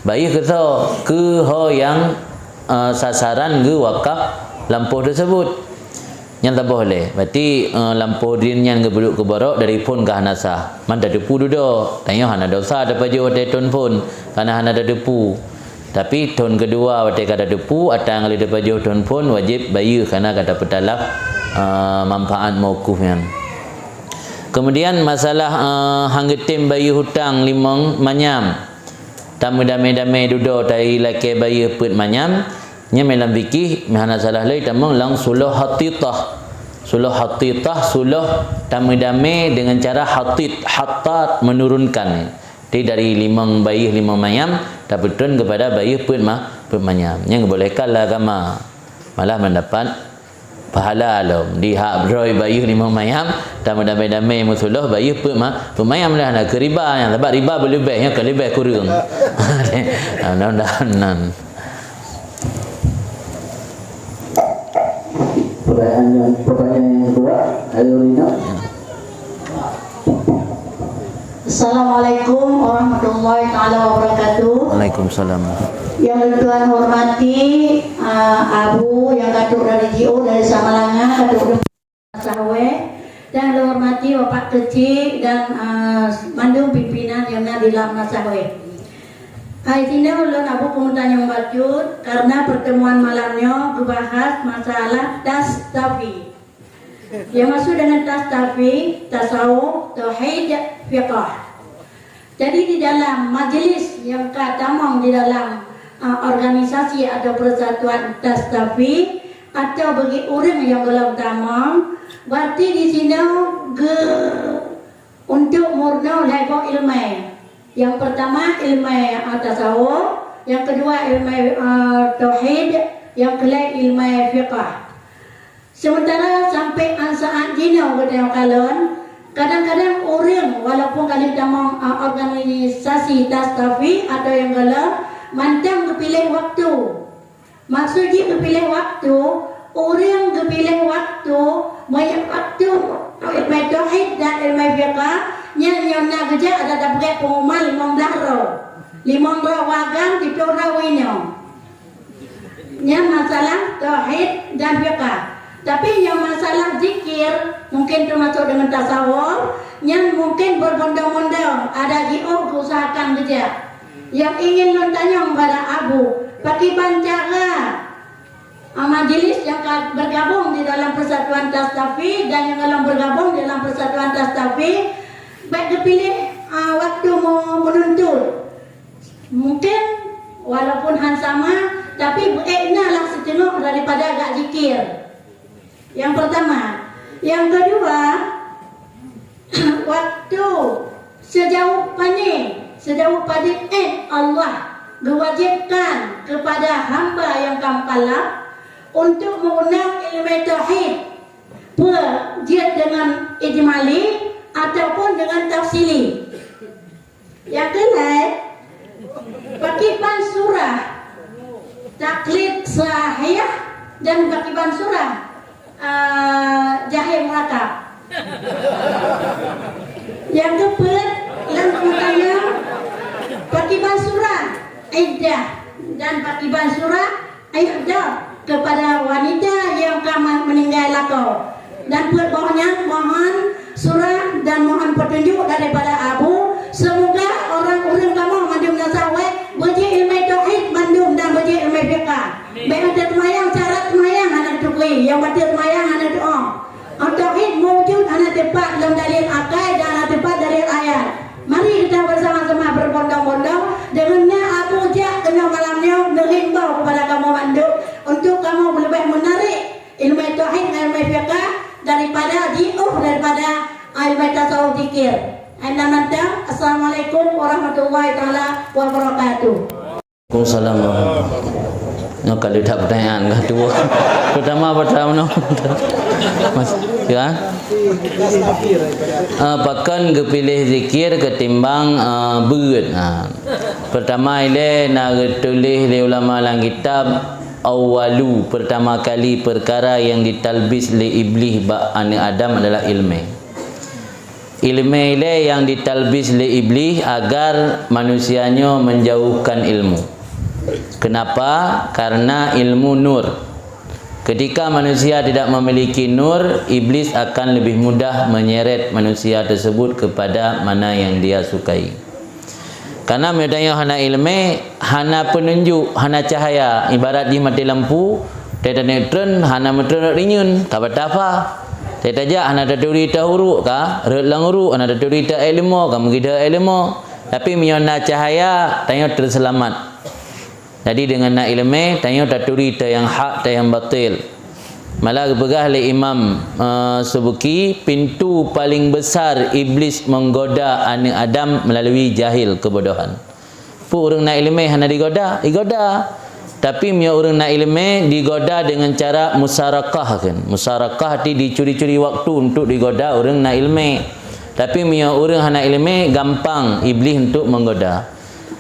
Bayeue keu soe? Keu ho nyang, eh, sasaran geuwakaf lampôh teusebut. Nyan saboh lé. Berarti, eh, lampôh drin nyan geupeuduek keu borok dari phon ka hana sah. Man tateupeue dudoe, tanyoe hana desya tapajoh watée thon phon, karena hana tateupeue. Tapi thon keudua watée ka tateupeue, atra nyang ka lheueh tapajoh thon phon wajéb bayeue, karena ka tapeutalaf, eh, manfaat mauquf nyan. Kemudian masalah, eh, han geutem bayeue hutang limong manyam. Tameudamé-damé dudoe, talakée bayeue peuet manyam. Nyan meulam fikih, hana salah lé tamong lam suloh hatitah. Suloh hatitah, suloh tameudamé dengan cara hatit, hatat, menurunkan. Jadi dari limong bayeue limong manyam, tapeutron kepada bayeue peuet ma-, peuet manyam. Nyan geubolehkan lam agama. Malah mendapat pahala lom. Di hak droe bayeue limong mayam, tameudabe-dabe meusuloh bayeue peuet ma-, peuet mayam lah, na keu riba nyan, sabab riba beuleubeh, nyan ka leubeh kureueng. Mudah-mudahan nan. Pertanyaan yang, pertanyaan yang kedua, ayo Lina. Assalamualaikum warahmatullahi taala wabarakatuh. Waalaikumsalam. Yang tuan hormati, ah, Abu yang ka trok dari J O, dari Samalanga, ka trok dari Sahwe, dan hormati Bapak Kecil dan, ah, mandum pimpinan yang na di dalam Sahwe. Hai sini ulun Abu pemuntanyong bacut karena pertemuan malam nyoe ngebahas masalah tastafi. Yang maksud dengan tastafi, tasawuf, tauhid, fiqah. Jadi di dalam majlis yang ka tamong di dalam, uh, organisasi atau persatuan tastafi atau bagi ureuëng yang golom tamong, berarti di sini ge untuk murno lhée boh ilmu. Yang pertama ilmu, uh, tasawuf, yang kedua ilmu, uh, tauhid, yang kelai ilmu fiqah. Sementara sampai an saat jinoe geutanyoe kalon, kadang-kadang ureuëng walaupun ka lheueh tamong, a, organisasi tastafi atau nyang galak, mantong geupiléh waktu. Maksud jih geupiléh waktu, ureuëng geupiléh waktu, meunyoe waktu ilmu tauhid dan ilmu fiqah, nyan nyoe na geujak ada dapat pengumuman limong blah droe. Limong droe wagang, pitu droe winyoe. Nyan masalah tauhid dan fiqah. Tapi nyang masalah zikir, mungkin termasuk dengan tasawuf, nyan mungkin berbondong-bondong, ada jiôh geuusahakan geujak. Nyang ingin lôn tanyong bak Abu, pakriban cara, a, majlis nyang ka bergabung di dalam persatuan Tastafi dan nyang galom bergabung di dalam persatuan Tastafi, bèk geupiléh, a, waktu meu-, menuntut. Mungkin walaupun han sama, tapi beuék na lah siteungoh daripada gak zikir. Yang pertama. Yang kedua, waktu sejauh pane, sejauh padit ék Allah gewajibkan kepada hamba yang ka mukallaf untuk mengundang ilmu tauhid, peue jeuet dengan ijmali ataupun dengan tafsili. Nyang keulhèe, pakriban surah taklid sahih dan pakriban surah, ah, jahil murakab. Nyang keupeuet, lam peutanyaan, pakriban surah iddah dan pakriban surah iddah kepada wanita yang ka ma-, meninggai lakoe. Dan peuet boh nyan mohon surah dan mohon petunjuk daripada Abu. Semoga orang ureueng kamoe mandum nyang sawét beujeuet ilmu tauhid mandum dan beujeuet ilmu fiqah. Bèk na teumayang, syarat teumayang hana teupeue, nyang bateue teumayang hana teuong. Tauhid mujud hana teupat lam dalil akai dan hana teupat dalil ayat. Mari kita bersama-sama berbondong-bondong. Deungon nyan Abu jak keunoe malam nyoe menghimbau kepada kamoe mandum untuk kamoe leubeh menarik ilmu tauhid ngon ilmu fiqah daripada jiôh daripada ilmu tasawuf zikir. Hai nan mantong, Assalamualaikum warahmatullahi taala wabarakatuh. Waalaikumsalam warahmatullahi. Nyoe ka lheueh that pertanyaan ka tuwoe. Pertama, pertama, no. Mas, ya? Ah, pakon geupiléh zikir ketimbang, ah, beuet. Ha. Pertama ilée na geutuléh lé ulama lam kitab, awwalu, pertama kali perkara yang ditalbis lé Iblih bak aneuk Adam adalah ilmu. Ilmu ilée nyang ditalbis lé Iblih agar manusia nyoe menjauhkan ilmu. Kenapa? Karena ilmu nur. Ketika manusia tidak memiliki nur, Iblis akan lebih mudah menyeret manusia tersebut kepada mana yang dia sukai. Karena meunyoe tanyoe hana ilmu, hana peununjuk, hana cahaya, ibarat jih maté lampu, teuh taneuk treun, hana meutreun rot rinyeun, ka batafa. Teuh tajak, hana taturi teuh uruek, ka rot lam uruek, hana taturi teuh ék leumo, ka meugidah ék leumo. Tapi meunyoe na cahaya, tanyoe teuseulamat. Jadi deungon na ilmu, tanyoe taturi teuh nyang hak, teuh nyang batil. Malah geupeugah lé Imam, eh, Subuki, pintu paling besar Iblis menggoda aneuk Adam melalui jahil, kebodohan. Peue ureueng na ilmu hana digoda? Digoda. Tapi meunyoe ureuëng na iéleumé digoda deungon cara musarakah kan. Musarakah ti dicuri-curi waktu untuk digoda ureuëng na iéleumé. Tapi meunyoe ureuëng hana iéleumé, gampang iblih untuk menggoda.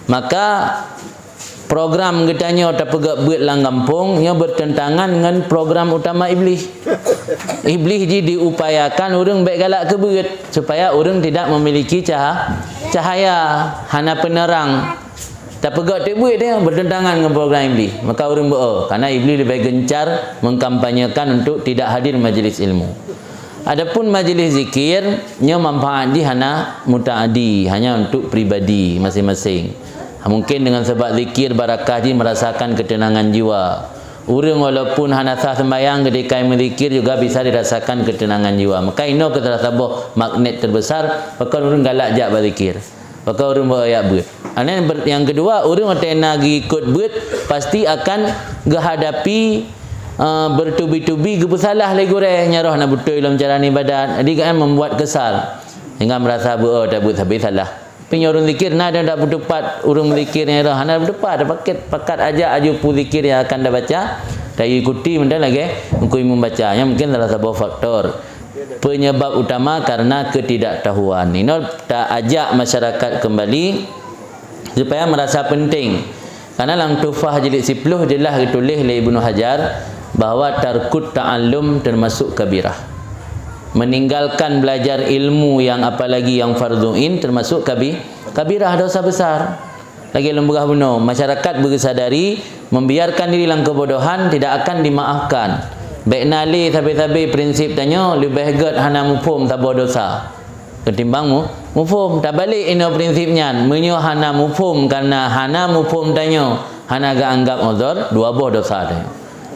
Maka program geutanyoe tapeugét beuet lam gampông nyoe bertentangan ngon program utama iblih. Iblih ji diupayakan ureuëng bék galak keu beuet supaya ureuëng tidak memiliki caha-, cahaya, hana penerang. Tapeugét teuk beuet dia bertentangan ngon program iblih. Maka ureuëng beu, karena iblih lebih gencar mengkampanyekan untuk tidak hadir majlis ilmu. Adapun majlis zikir, nyoe manfaat jih hana mutaadi, hanya untuk pribadi masing-masing. Mungkin dengan sebab zikir barakah jih merasakan ketenangan jiwa. Ureuëng walaupun hana sah sembahyang ketika meuzikir juga bisa dirasakan ketenangan jiwa. Maka inoe keu salah saboh magnet terbesar pakon ureuëng galak jak bak zikir. Pakon ureuëng beu jak beuet. Aneuk ber-, yang kedua, ureuëng watée na geuikot beuet pasti akan geuhadapi, eh, bertubi-tubi geupeusalah lé gurée, nyan roh na beutôi lom cara ibadat. Jadi kan membuat kesal. Sehingga merasa beu, oh, dak beuet sabe salah. Tapi nyoe ureuëng zikir na dan dak beuteupat ureuëng zikir nyan roh hana beuteupat, pakat, pakat ajak aju peue zikir yang akan dak baca, dak ikuti mantong lagée engku imum baca. Nyan mungkin salah saboh faktor. Penyebab utama karena ketidaktahuan. Inoe taajak masyarakat kembali supaya merasa penting. Karena lam Tuhfah jilid sepuluh jelas geutuléh lé Ibnu Hajar bahwa tarkut ta'allum termasuk kabirah. Meninggalkan belajar ilmu yang apalagi yang fardhu ain termasuk kabi-, kabirah, dosa besar. Lagée lôn peugah bunoe, masyarakat beukeusadari membiarkan diri lam kebodohan tidak akan dimaafkan. Bék na lé sabe-sabe prinsip tanyoe leubeh gét hana muphom saboh dosa ketimbang mu-, muphom. Tabalek inoe prinsip nyan, meunyoe hana muphom karena hana muphom tanyoe hana geuanggap uzur, dua boh dosa tanyoe.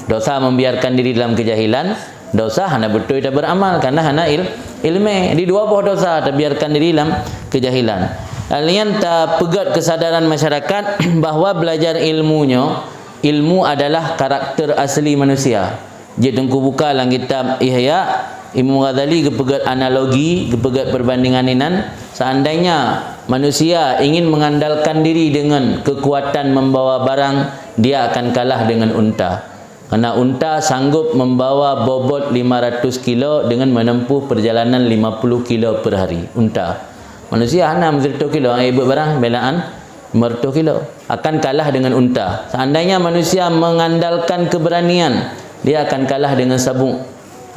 Dosa membiarkan diri dalam kejahilan, dosa hana beutôi taberamal karena hana il-, iéleumé. Di dua boh dosa tabiarkan diri lam kejahilan. Lalu nyan tapeugét kesadaran masyarakat bahwa belajar ilmu nyoe, ilmu adalah karakter asli manusia. Jeuet teungku buka lam kitab Ihya, Imam Ghazali geupeugét analogi, geupeugét perbandingan inan, seandainya manusia ingin mengandalkan diri dengan kekuatan membawa barang, dia akan kalah dengan unta. Karena unta sanggup membawa bobot lima ratus kilo dengan menempuh perjalanan lima puluh kilo per hari. Unta. Manusia hana meusiratoh kilo, ai beuet barang, belaan lima ratus kilo. Akan kalah dengan unta. Seandainya manusia mengandalkan keberanian, dia akan kalah dengan sabuk.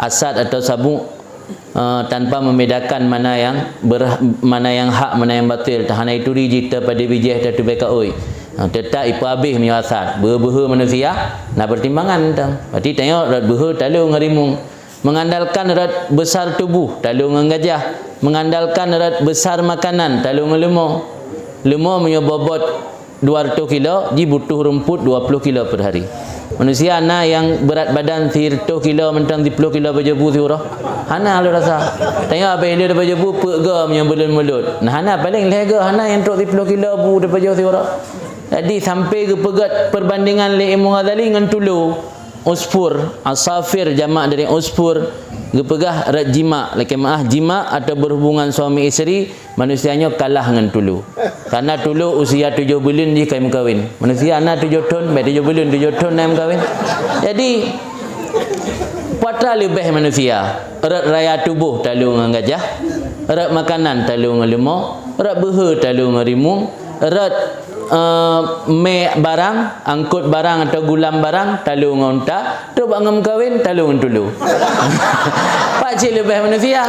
Asad atau sabuk, eh, tanpa membedakan mana yang ber-, mana yang hak, mana yang batil. Teuhana ituri jih teuh padé bijéh teuh tubé kaôi. Ha, teutap ipeuhabéh meunyoe asad. Beuhe-beuhe manusia, na pertimbangan teuh. Berarti tanyoe rot beuhe talô ngon rimueng. Mengandalkan rot besar tubuh, talô ngon gajah. Mengandalkan rot besar makanan, talô ngon leumo. Leumo meunyoe bobot dua ratus kilo, jibutuh rumput dua puluh kilo per hari. Manusia na nyang berat badan siratoh kilo mantong siploh kilo pajoh bu siuroe? Hana lôn rasa. Tanyoe abéh lé pajoh bu peuet go meunyoe buleuen mulod. Nah, hana, paléng lhée go, hana nyang trok siploh kilo bu pajoh siuroe. Jadi sampai geupeugét perbandingan lé Imam Ghazali ngon tulô. Usfur, asafir jamak dari usfur, geupeugah rot jimak, lakée meuah jimak atau berhubungan suami isteri, manusia nyoe kalah ngon tulô. Karena tulô usia tujoh buleuen jih ka meukawen. Manusia na tujoh thon, bék tujoh buleuen, tujoh thon na meukawen. Jadi, peue atra leubeh manusia, rot raya tuboh talô ngon gajah, rot makanan talô ngon leumo, rot beuhe talô ngon rimueng, rot, eh, mé barang, angkot barang atau gulam barang, talô ngon unta, trok bak ngon meukawen, talô ngon tulô. Pakcit leubeh manusia?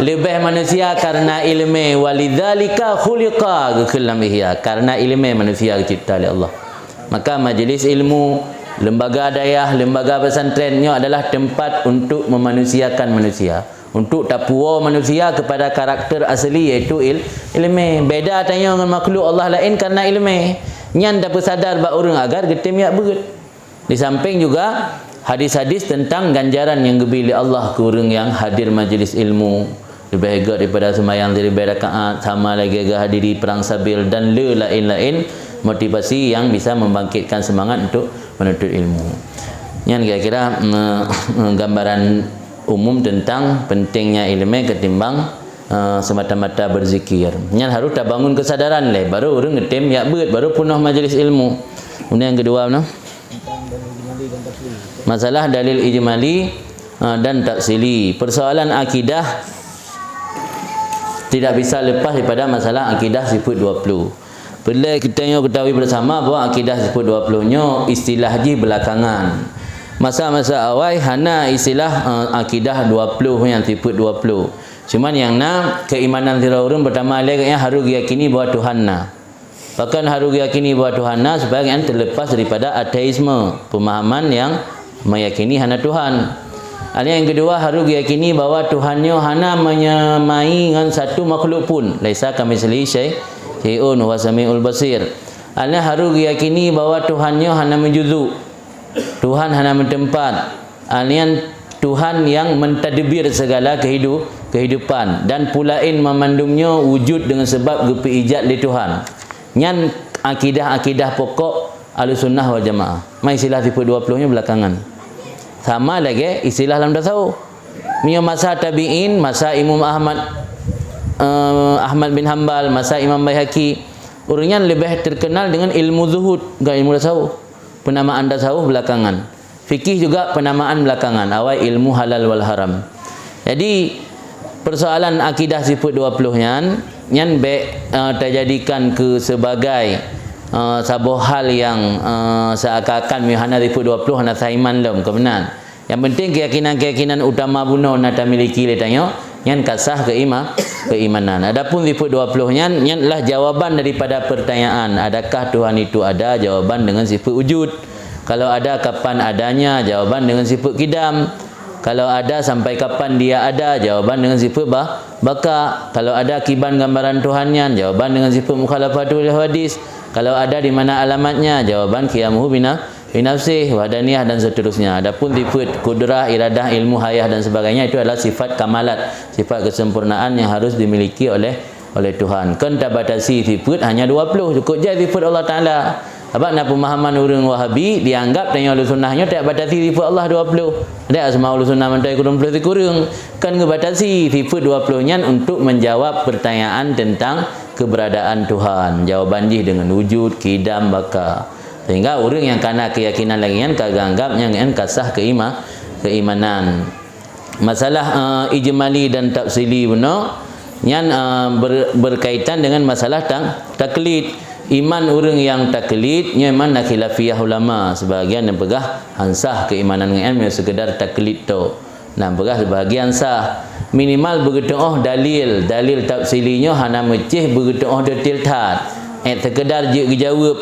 Leubeh manusia karena iéleumé, walidzalika khuliqa, geukheun lam Ihya. Karena iéleumé manusia geucipta lé Allah. Maka majlis ilmu, lembaga dayah, lembaga pesantren nyoe adalah tempat untuk memanusiakan manusia. Untuk tapuwoe manusia kepada karakter asli, yaitu il-, iéleumé. Beda tanyoe ngon makhluk Allah laén karena iéleumé. Nyan tapeusadar bak ureuëng agar geutem jak beuet. Di samping juga hadis-hadis tentang ganjaran nyang geubri lé Allah keu ureuëng nyang hadir majlis ilmu. Leubeh gét daripada seumayang siribée rakaat, sama lagée geuhadiri perang sabil dan le laén-laén motivasi yang bisa membangkitkan semangat untuk menuntut ilmu. Nyan kira-kira, mm, gambaran umum tentang pentingnya iéleumé ketimbang, eh, semata-mata berzikir. Nyan harus tabangun kesadaran lé, baru ureuëng geutem jak beuet, baru peunoh majlis ilmu. Kemudian yang kedua, mana? Masalah dalil ijmali, ha, dan tafsili. Persoalan akidah tidak bisa lepas daripada masalah akidah sifat dua puluh. Peureulée kita nyoe ketahui bersama bahwa akidah sifat dua puluh nyoe istilah jih belakangan. Masa-masa awai hana istilah, eh, akidah dua puluh nyan, sifat dua puluh. Cuman nyang na keimanan sidroe ureuëng pertama lé gobnyan harus geuyakini bahwa Tuhan na. Bahkan harus geuyakini bahwa Tuhan na supaya gobnyan terlepas daripada ateisme, pemahaman yang meyakini hana Tuhan. Ada yang kedua, harus geuyakini bahwa Tuhan nyoe hana menyamai ngon satu makhluk pun. Laisa kamitslihi syai-, syai'un wa huwas samiul basir. Ada harus geuyakini bahwa Tuhan nyoe hana meujuzuk. Tuhan hana meuteumpat. Nyan Tuhan nyang mentadbir segala kehidu-, kehidupan, dan peulaén mamandum nyoe wujud deungon sabab geupeuijat lé Tuhan. Nyan akidah-akidah pokok Ahlussunnah wal Jamaah. Mai istilah sifat dua puluh nyoe belakangan. Sama lagée istilah lam tasawuf. Meunyoe masa tabi'in, masa Imam Ahmad, eh, Ahmad bin Hambal, masa Imam Baihaqi, ureuëng nyan leubeh terkenal dengan ilmu zuhud, bukan ilmu tasawuf. Penamaan tasawuf belakangan. Fikih juga penamaan belakangan, awai ilmu halal wal haram. Jadi, persoalan akidah sifat dua puluh nyan, nyan bék, eh, tajadikan keu sebagai, eh, saboh hal nyang, eh, seakan-akan meuhana sifat dua puluh hana saiman lom, keubenan. Yang penting keyakinan-keyakinan utama bunoe na tamiliki lé tanyoe, nyan ka sah keima-, keimanan. Adapun sifat dua puluh nyan, nyan adalah jawaban daripada pertanyaan, adakah Tuhan itu ada? Jawaban dengan sifat wujud. Kalau ada, kapan adanya? Jawaban dengan sifat qidam. Kalau ada, sampai kapan dia ada? Jawaban dengan sifat ba-, baqa. Kalau ada kiban gambaran Tuhan nyan? Jawaban dengan sifat mukhalafatul hadis. Kalau ada, di mana alamatnya? Jawaban qiyamuhu bina-, binafsih, wahdaniyah dan seterusnya. Adapun sifat kudrah, iradah, ilmu, hayah dan sebagainya, itu adalah sifat kamalat, sifat kesempurnaan yang harus dimiliki oleh oleh Tuhan. Kon tabatasi sifat hanya dua puluh, cukup jai sifat Allah Taala. Sabab na pemahaman ureuëng Wahabi, dianggap tanyoe Ahlussunnah nyoe tabatasi sifat Allah dua puluh. Ada asmaul husna mantong kureueng ploh sikureueng. Kon geubatasi sifat dua puluh nyan untuk menjawab pertanyaan tentang keberadaan Tuhan. Jawaban jih dengan wujud, qidam, baqa. Sehingga ureuëng nyang kana keyakinan lagée nyan ka geuanggap nyang nyan ka sah keima-, keimanan. Masalah, eh, ijmali dan tafsili bunoe nyan, eh, ber-, berkaitan dengan masalah ta-, taklid. Iman ureuëng nyang taklid nyoe iman na khilafiyah ulama. Sebahagian nyang peugah han sah keimanan ngon ilmu, sekedar taklid tok. Nyang peugah sebahagian sah. Minimal beugeutuoh dalil. Dalil tafsili nyoe hana meucéh beugeutuoh detail that. Eh, sekedar jeuet geujaweueb,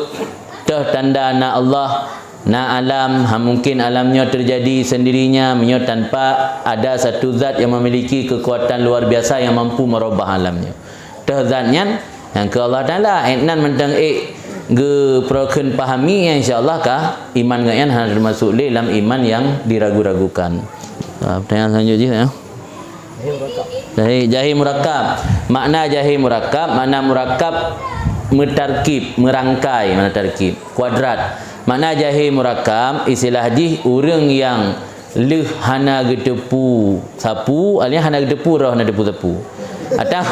toh tanda na Allah, na alam, ha, mungkin alam nyoe terjadi sendirinya, meunyoe tanpa ada satu zat yang memiliki kekuatan luar biasa yang mampu merubah alam nyoe. Toh zat nyan, nyang keu Allah Taala. Eh, nan mantong ék geuprokheun pahami, insya Allah ka iman ngon nyan hana termasuk lé lam iman yang diragu-ragukan. Ah, pertanyaan selanjutnya, ya. Jahé, jahé murakab. Makna jahé murakab, makna murakab meutarkib, meurangkai, makna tarkib. Kuadrat. Makna jahé murakab, istilah jih ureuëng nyang lheueh hana geuteupeue sapeue, alias hana geuteupeue roh, hana geuteupeue sapeue. Atau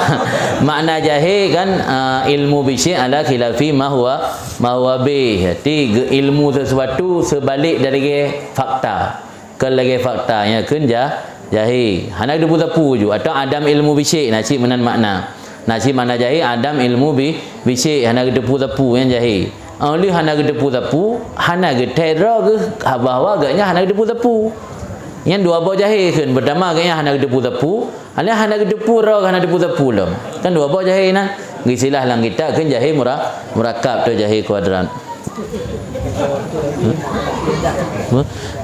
makna jahé kan, ah, ilmu bisyai' ala khilafi ma huwa, ma huwa bih. Jadi, geu-, ilmu sesuatu seubalik dari fakta. Kon lagée fakta nyan kheun ja-, jahé. Hana geuteupeue sapeue ju. Atau adam ilmu bisyai', na cit meunan makna. Na cit makna jahé, adam ilmu bi-, bisyai', hana geuteupeue sapeue nyan jahé. Óh lheueh hana geuteupeue sapeue, hana geuthèe droe geuh bahwa gobnyan hana geuteupeue sapeue. Nyan dua boh jahé kheun. Pertama gobnyan hana geuteupeue sapeue, Hana, hana geuteupeue droe, hana geuteupeue sapeue lom. Kan dua boh jahé na. Geusilah lam kitab kheun jahé mura-, murakab tu jahé kuadrat.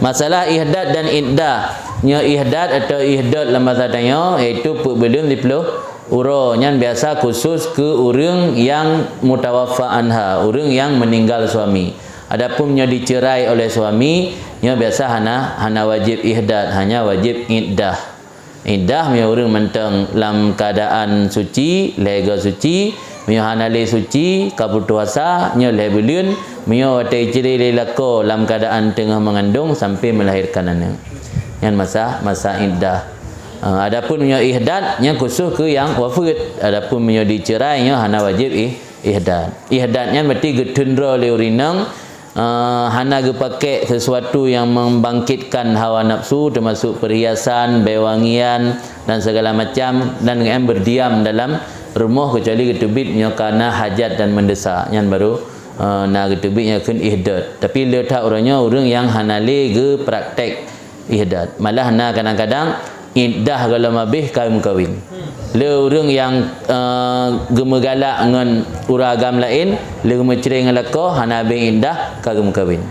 Masalah ihdat dan iddah. Nyoe ihdat atau ihdot lam bahasa tanyoe, yaitu peuet buleuen siplôh uroe. Nyan biasa khusus keu ureuëng nyang mutawaffa anha, ureuëng nyang meninggal suami. Adapun nyoe dicerai oleh suami, nyoe biasa hana, hana wajib ihdat, hanya wajib iddah. Iddah meunyoe ureuëng mantong lam keuadaan suci, lhée goe suci, meunyoe hana lé suci, ka putôh asa, nyoe lhée buleuen, meunyoe watée cerai lé lakoe lam keuadaan teungoh meungandong sampai melahirkan aneuëk. Nyan masa, masa iddah. Ah, adapun meunyoe ihdat, nyan khusus keu nyang wafeuet. Adapun meunyoe dicerai, nyoe hana wajéb ih-, ihdat. Ihdat nyan berarti geuteun droe lé ureuëng inong, eh, hana geupakék sesuatu nyang membangkitkan hawa nafsu, teumasuk perhiasan, bée wangian, dan segala macam, dan ngon berdiam dalam rumoh kecuali geuteubiet nyoe kana hajat dan mendesak. Nyan baru, eh, na geuteubiet nyoe kheun ihdad. Tapi le that uroe nyoe ureuëng nyang hana lé geupraktek ihdad. Malah na kadang-kadang iddah gohlom habéh ka meukawen. Le ureuëng nyang, eh, geumeugalak ngon ureuëng agam laén, le geumeucré ngon lakoe, hana habéh iddah ka geumeukawen.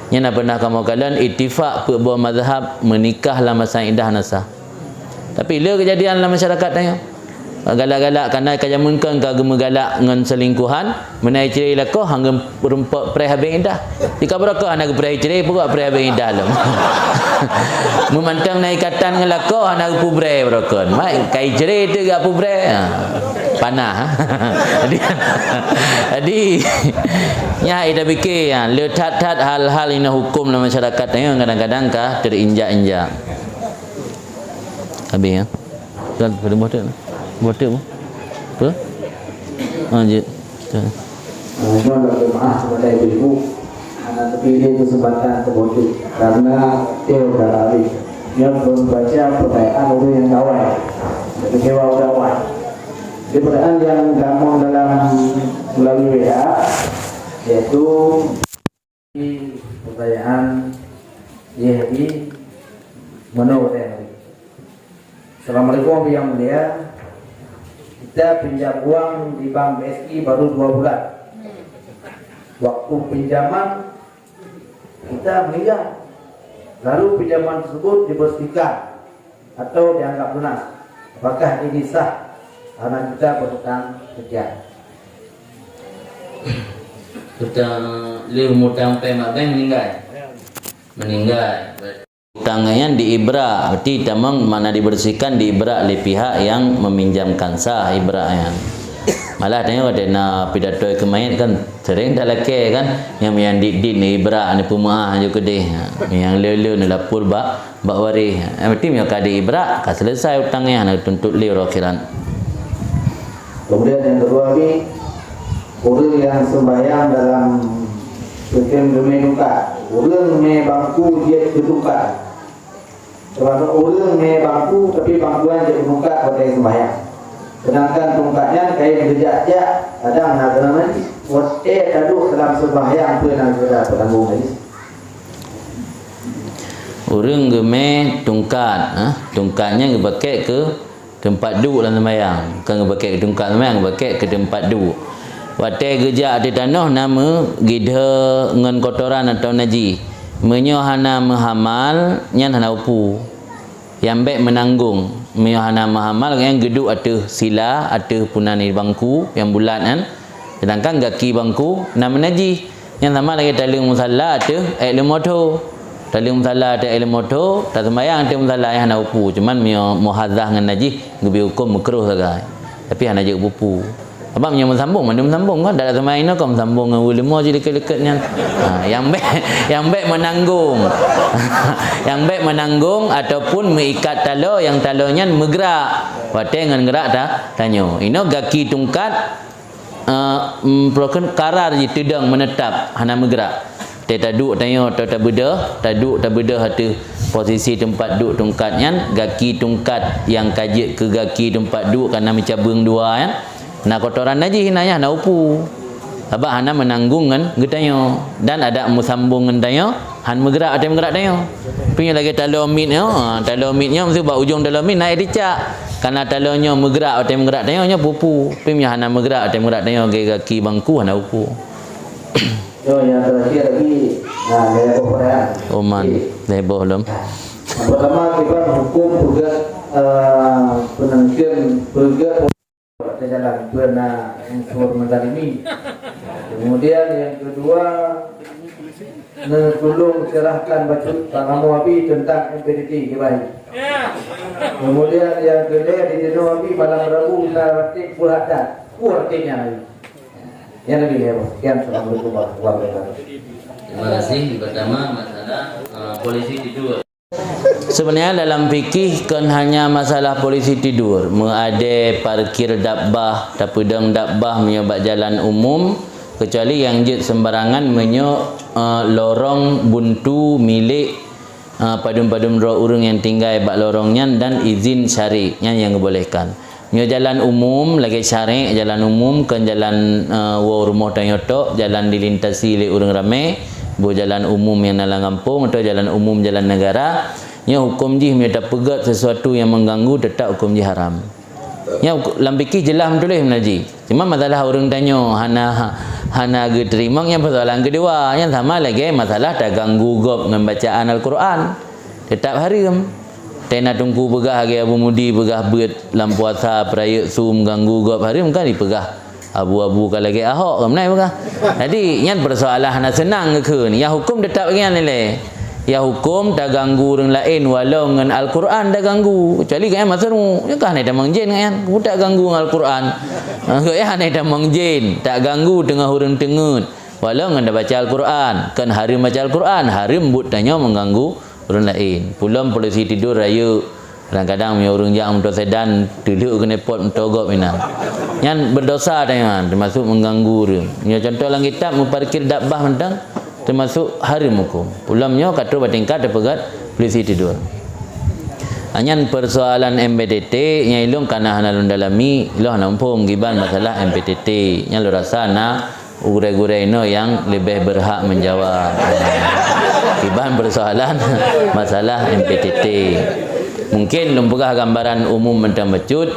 Nyan na pernah kamoe kalon ittifak peuet boh mazhab meunikah lam masa iddah na sah. Tapi le keujadian lam masyarakat tanyoe. Galak-galak kana ka jameun kon ka geumeugalak ngon selingkuhan, meunan cre lakoe hana geurumpok preh habéh iddah. Jika beurokon hana geupreh cre, peugah preh habéh iddah lom. Meumantong na ikatan ngon lakoe hana geupeubreh beurokon. Mai kai cre teuh gak peubreh. Ha. Panah. Jadi, jadi nyan ita pikir ya, le that-that hal-hal inoe hukum lam masyarakat tanyoe kadang-kadang ka teurinjak-injak. Habis ya. Kan pada buah tak? Buah tak apa? Apa? Ha, je. Tak. Ah, nyoe lah jemaah kepada ibu-ibu. Hana teupilih kesempatan teubodoh karena teu ka habéh. Nyoe pun baca pertanyaan ureuëng nyang awai. Kecewa ureuëng awai. Jadi pertanyaan yang gampang dalam melalui W A, yaitu pertanyaan Yehudi Mano Tengri. Assalamualaikum Yang Mulia. Kita pinjam uang di bank B S I baru dua bulan. Waktu pinjaman kita meninggal. Lalu pinjaman tersebut dibersihkan atau dianggap lunas. Apakah ini sah karena kita berhutang sekian? Hutang, lé hutang péng mak bank meninggal. Meninggal. Hutang nyan diibra, berarti tamong makna dibersihkan, diibra lé pihak yang meminjamkan, sah ibra nyan. Malah tanyoe watée na pidato keu mayét kan, sering talakée kan, nyang, nyang dit-dit neubra neupeumeuáh ju keudeh. Nyang le-le neulapor bak, bak waréh. Berarti meunyoe ka diibra, ka selesai utang nyan, hana geutuntot lé uroe akhirat. Kemudian yang kedua ni, ureuëng nyang sembahyang dalam sistem geumé tungkat. Ureuëng mé bangku jeuet keu tungkat. Termasuk ureuëng mé bangku, tapi bangku nyan jeuet keu tungkat watée sembahyang. Sedangkan tungkat nyan ka geujak-jak, kadang na keunong najis. Watée taduek dalam sembahyang peue nyang geuda peutanggong najis? Ureuëng geumé tungkat, ha? Tungkat nyan geupakék keu teumpat duek lam seumayang. Kon geupakék keu tungkat seumayang, geupakék keu teumpat duek. Watée geujak ateueh tanoh na meugidhe ngon kotoran atawa najih. Meunyoe hana meuhamal, nyan hana upu. Nyang bék meunanggong. Meunyoe hana meuhamal, nyan geuduek ateueh sila, ateueh punan bangku nyang bulat nyan. Sedangkan gaki bangku na meunajih. Nyan sama lagée taleueng musalla ateueh ék leumo tho. Taleueng musalla ateueh ék leumo tho, taseumayang ateueh musalla nyan hana upu. Cuman meunyoe muhadzah ngon najih, geubri huköm meukruh sagai. Tapi hana jeuet upu. Sabab meunyoe meusambong, mandum meusambong kan. Dalam seumayang inoe kon meusambong ngon ureuëng leumo jih leuket-leuket nyan. Ha, nyang bék, nyang bék meunanggong. Nyang bék meunanggong ataupun meuikat taloe, nyang taloe nyan meugrak. Watée ngon grak ta-, tanyoe. Inoe gaki tungkat, eh, em, peue kheun, karar jih teudong, meunetap, hana meugrak. Teuh taduek tanyoe atau tabeudôh, taduek tabeudôh ateueh posisi teumpat duek tungkat nyan, gaki tungkat nyang ka jeuet keu gaki teumpat duek ka na meucabeueng dua nyan, na kotoran najih na nyan, na upu. Sabab hana meunanggong ngon geutanyoe. Dan adak meusambong ngon tanyoe, han meugrak watée meugrak tanyoe. Pi nyoe lagée taloe miet nyoe, ha, taloe miet nyoe meusti bak ujong taloe miet na éh cicak. Kana taloe nyoe meugrak watée meugrak tanyoe, nyoe pupu. Pi nyoe hana meugrak watée meugrak tanyoe, gaki bangku hana upu. Nyoe nyang terakhir lagi, nah, lhèe boh pertanyaan. Oman, okey. Lhèe boh lom. Yang pertama, kiban hukum peugét, eh, peunangkeuen peugét watèe jalan, peue na unsur menzalimi. Kemudian yang kedua, neutulông serahkan bacut Pak Kamoe Abi teuntang M P D T kiban. Kemudian yang keulhèe, di Tinoh Abi malam Rabu na ratéb peuhadat. Peue ratéb nyan Abi? Nyan lagèe nyan, Bos. Sekian, assalamualaikum warahmatullahi wabarakatuh. Terima kasih. Yang pertama, masalah, eh, polisi tidur. Sebenarnya dalam fikih kon hanya masalah polisi tidur. Meuadé parkir dabbah, tapeudong dabbah meunyoe bak jalan umum, Kecuali nyang jeuet sembarangan meunyoe, eh, lorong buntu milék, eh, padum-padum droe ureuëng nyang tinggai bak lorong nyan dan izin syar'i, nyan nyang geubolehkan. Nyoe jalan umum, lagée syar'i, jalan umum, kon jalan, eh, woe rumoh tanyoe tok, jalan dilintasi lé ureuëng ramé, boh jalan umum nyang na lam gampông atau jalan umum jalan negara, nyoe huköm jih meunyoe tapeugét sesuatu nyang mengganggu, teutap huköm jih haram. Nyoe lam fikih jeulaih meutuléh meunan jih. Cuma masalah ureuëng tanyoe hana, hana geuteurimong, nyan persoalan keudua. Nyan sama lagée masalah taganggu gob ngon bacaan Al-Qur'an. Teutap hareuem. Tena teungku peugah lagée Abu Mudi peugah beuet lam puasa, peurayeuk su meuganggu gob hareuem kan dipeugah. Abu-abu ka lagée Ahok, ka meunan peugah. Jadi, nyan persoalan hana seunang geukheun. Nyang huköm teutap lagée nyan ilée. Nyang huköm taganggu ureuëng laén walau ngon Al-Qur'an taganggu. Kecuali gobnyan maseuruek. Nyan ka hana tamong jén gobnyan. Peue taganggu ngon Al-Qur'an? Gobnyan hana tamong jén. Taganggu teungoh ureuëng teungeut. Walau ngon tabaca Al-Qur'an. Kon hareuem baca Al-Qur'an. Hareuem buet tanyoe mengganggu ureuëng laén. Pulom polisi tidur rayeuk. Kadang-kadang meunyoe ureuëng jak moto sedan, teulheuek keuneupot moto gob inan. Nyan berdosa tanyoe, termasuk mengganggu ureuëng. Meunyoe contoh lam kitab, meuparkir dabbah mantong, termasuk hareuem huköm. Pulom nyoe ka trok bak tingkat tapeugét polisi tidur. Ah, nyan persoalan M P T T, nyang ilong kana hana lôn dalami, ilong hana muphom kiban masalah M P T T. Nyan lôn rasa na gurée-gurée inoe nyang leubeh berhak menjawab. Kiban persoalan masalah M P T T. Mungkin lôn peugah gambaran umum mantong bacut.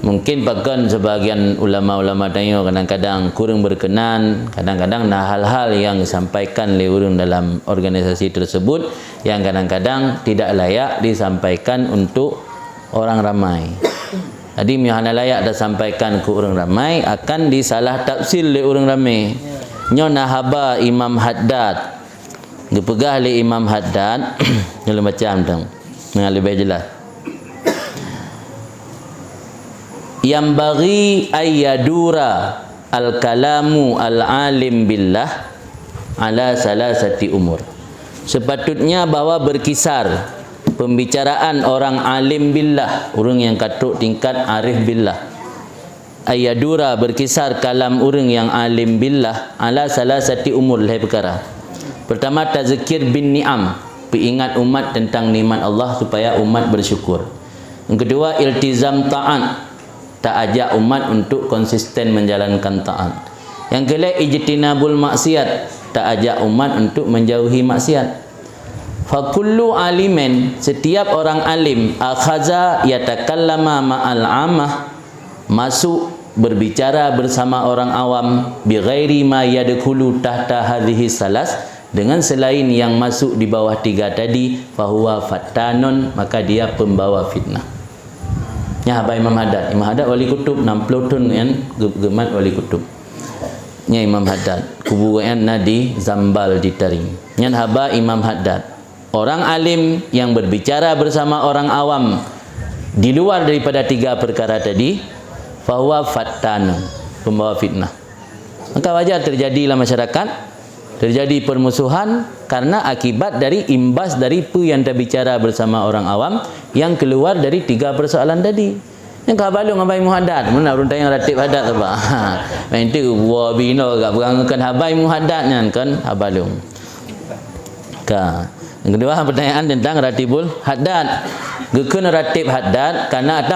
Mungkin pakon sebagian ulama-ulama tanyoe kadang-kadang kurang berkenan, kadang-kadang na hal-hal nyang disampaikan lé ureuëng dalam organisasi tersebut yang kadang-kadang tidak layak disampaikan untuk orang ramai. Jadi, meunyoe hana layak tasampaikan keu ureuëng ramai, akan disalah tafsir lé ureuëng ramé. Nyoe na haba Imam Haddad. Geupeugah lé Imam Haddad, nyoe lôn baca mantong, ngon leubeh jeulaih. Yanbaghi ayyadura al-kalamu al-alim billah ala salasati umur. Sepatutnya bahwa berkisar pembicaraan orang alim billah, ureuëng nyang ka trok tingkat arif billah. Ayyadura, berkisar kalam ureuëng nyang alim billah ala salasati umur, lhée peukara. Pertama, tazkir bin ni'am, peuingat umat tentang nikmat Allah supaya umat bersyukur. Yang kedua, iltizam taat, taajak umat untuk konsisten menjalankan taat. Yang keulhée, ijtinabul maksiat, taajak umat untuk menjauhi maksiat. Fakullu alimin, setiap orang alim, akhaza yatakallama ma'al amah, masuk berbicara bersama orang awam, bighairi ma yadkhulu tahta hadhihi salas, dengan selain yang masuk di bawah tiga tadi, fahuwa fattanun, maka dia pembawa fitnah. Nyan haba Imam Haddad. Imam Haddad wali kutub, enam puluh thon nyan ge-, geumat wali kutub. Nyan Imam Haddad. Kubu nyan na di Zambal di Tarim. Nyan haba Imam Haddad. Orang alim yang berbicara bersama orang awam di luar daripada tiga perkara tadi, fahuwa fattanun, pembawa fitnah. Maka wajar terjadi lam masyarakat, terjadi permusuhan karena akibat dari imbas dari peue yang terbicara bersama orang awam yang keluar dari tiga persoalan tadi. Nyang ka haba lôn haba Imam Haddad, meunan ureuëng tanyong ratib Haddad saba. Main tu buah bino gak peugah ngon haba Imam Haddad nyan kan haba lôn. Ka. Yang kedua, pertanyaan tentang Ratibul Haddad. Geukheun Ratib Haddad karena ada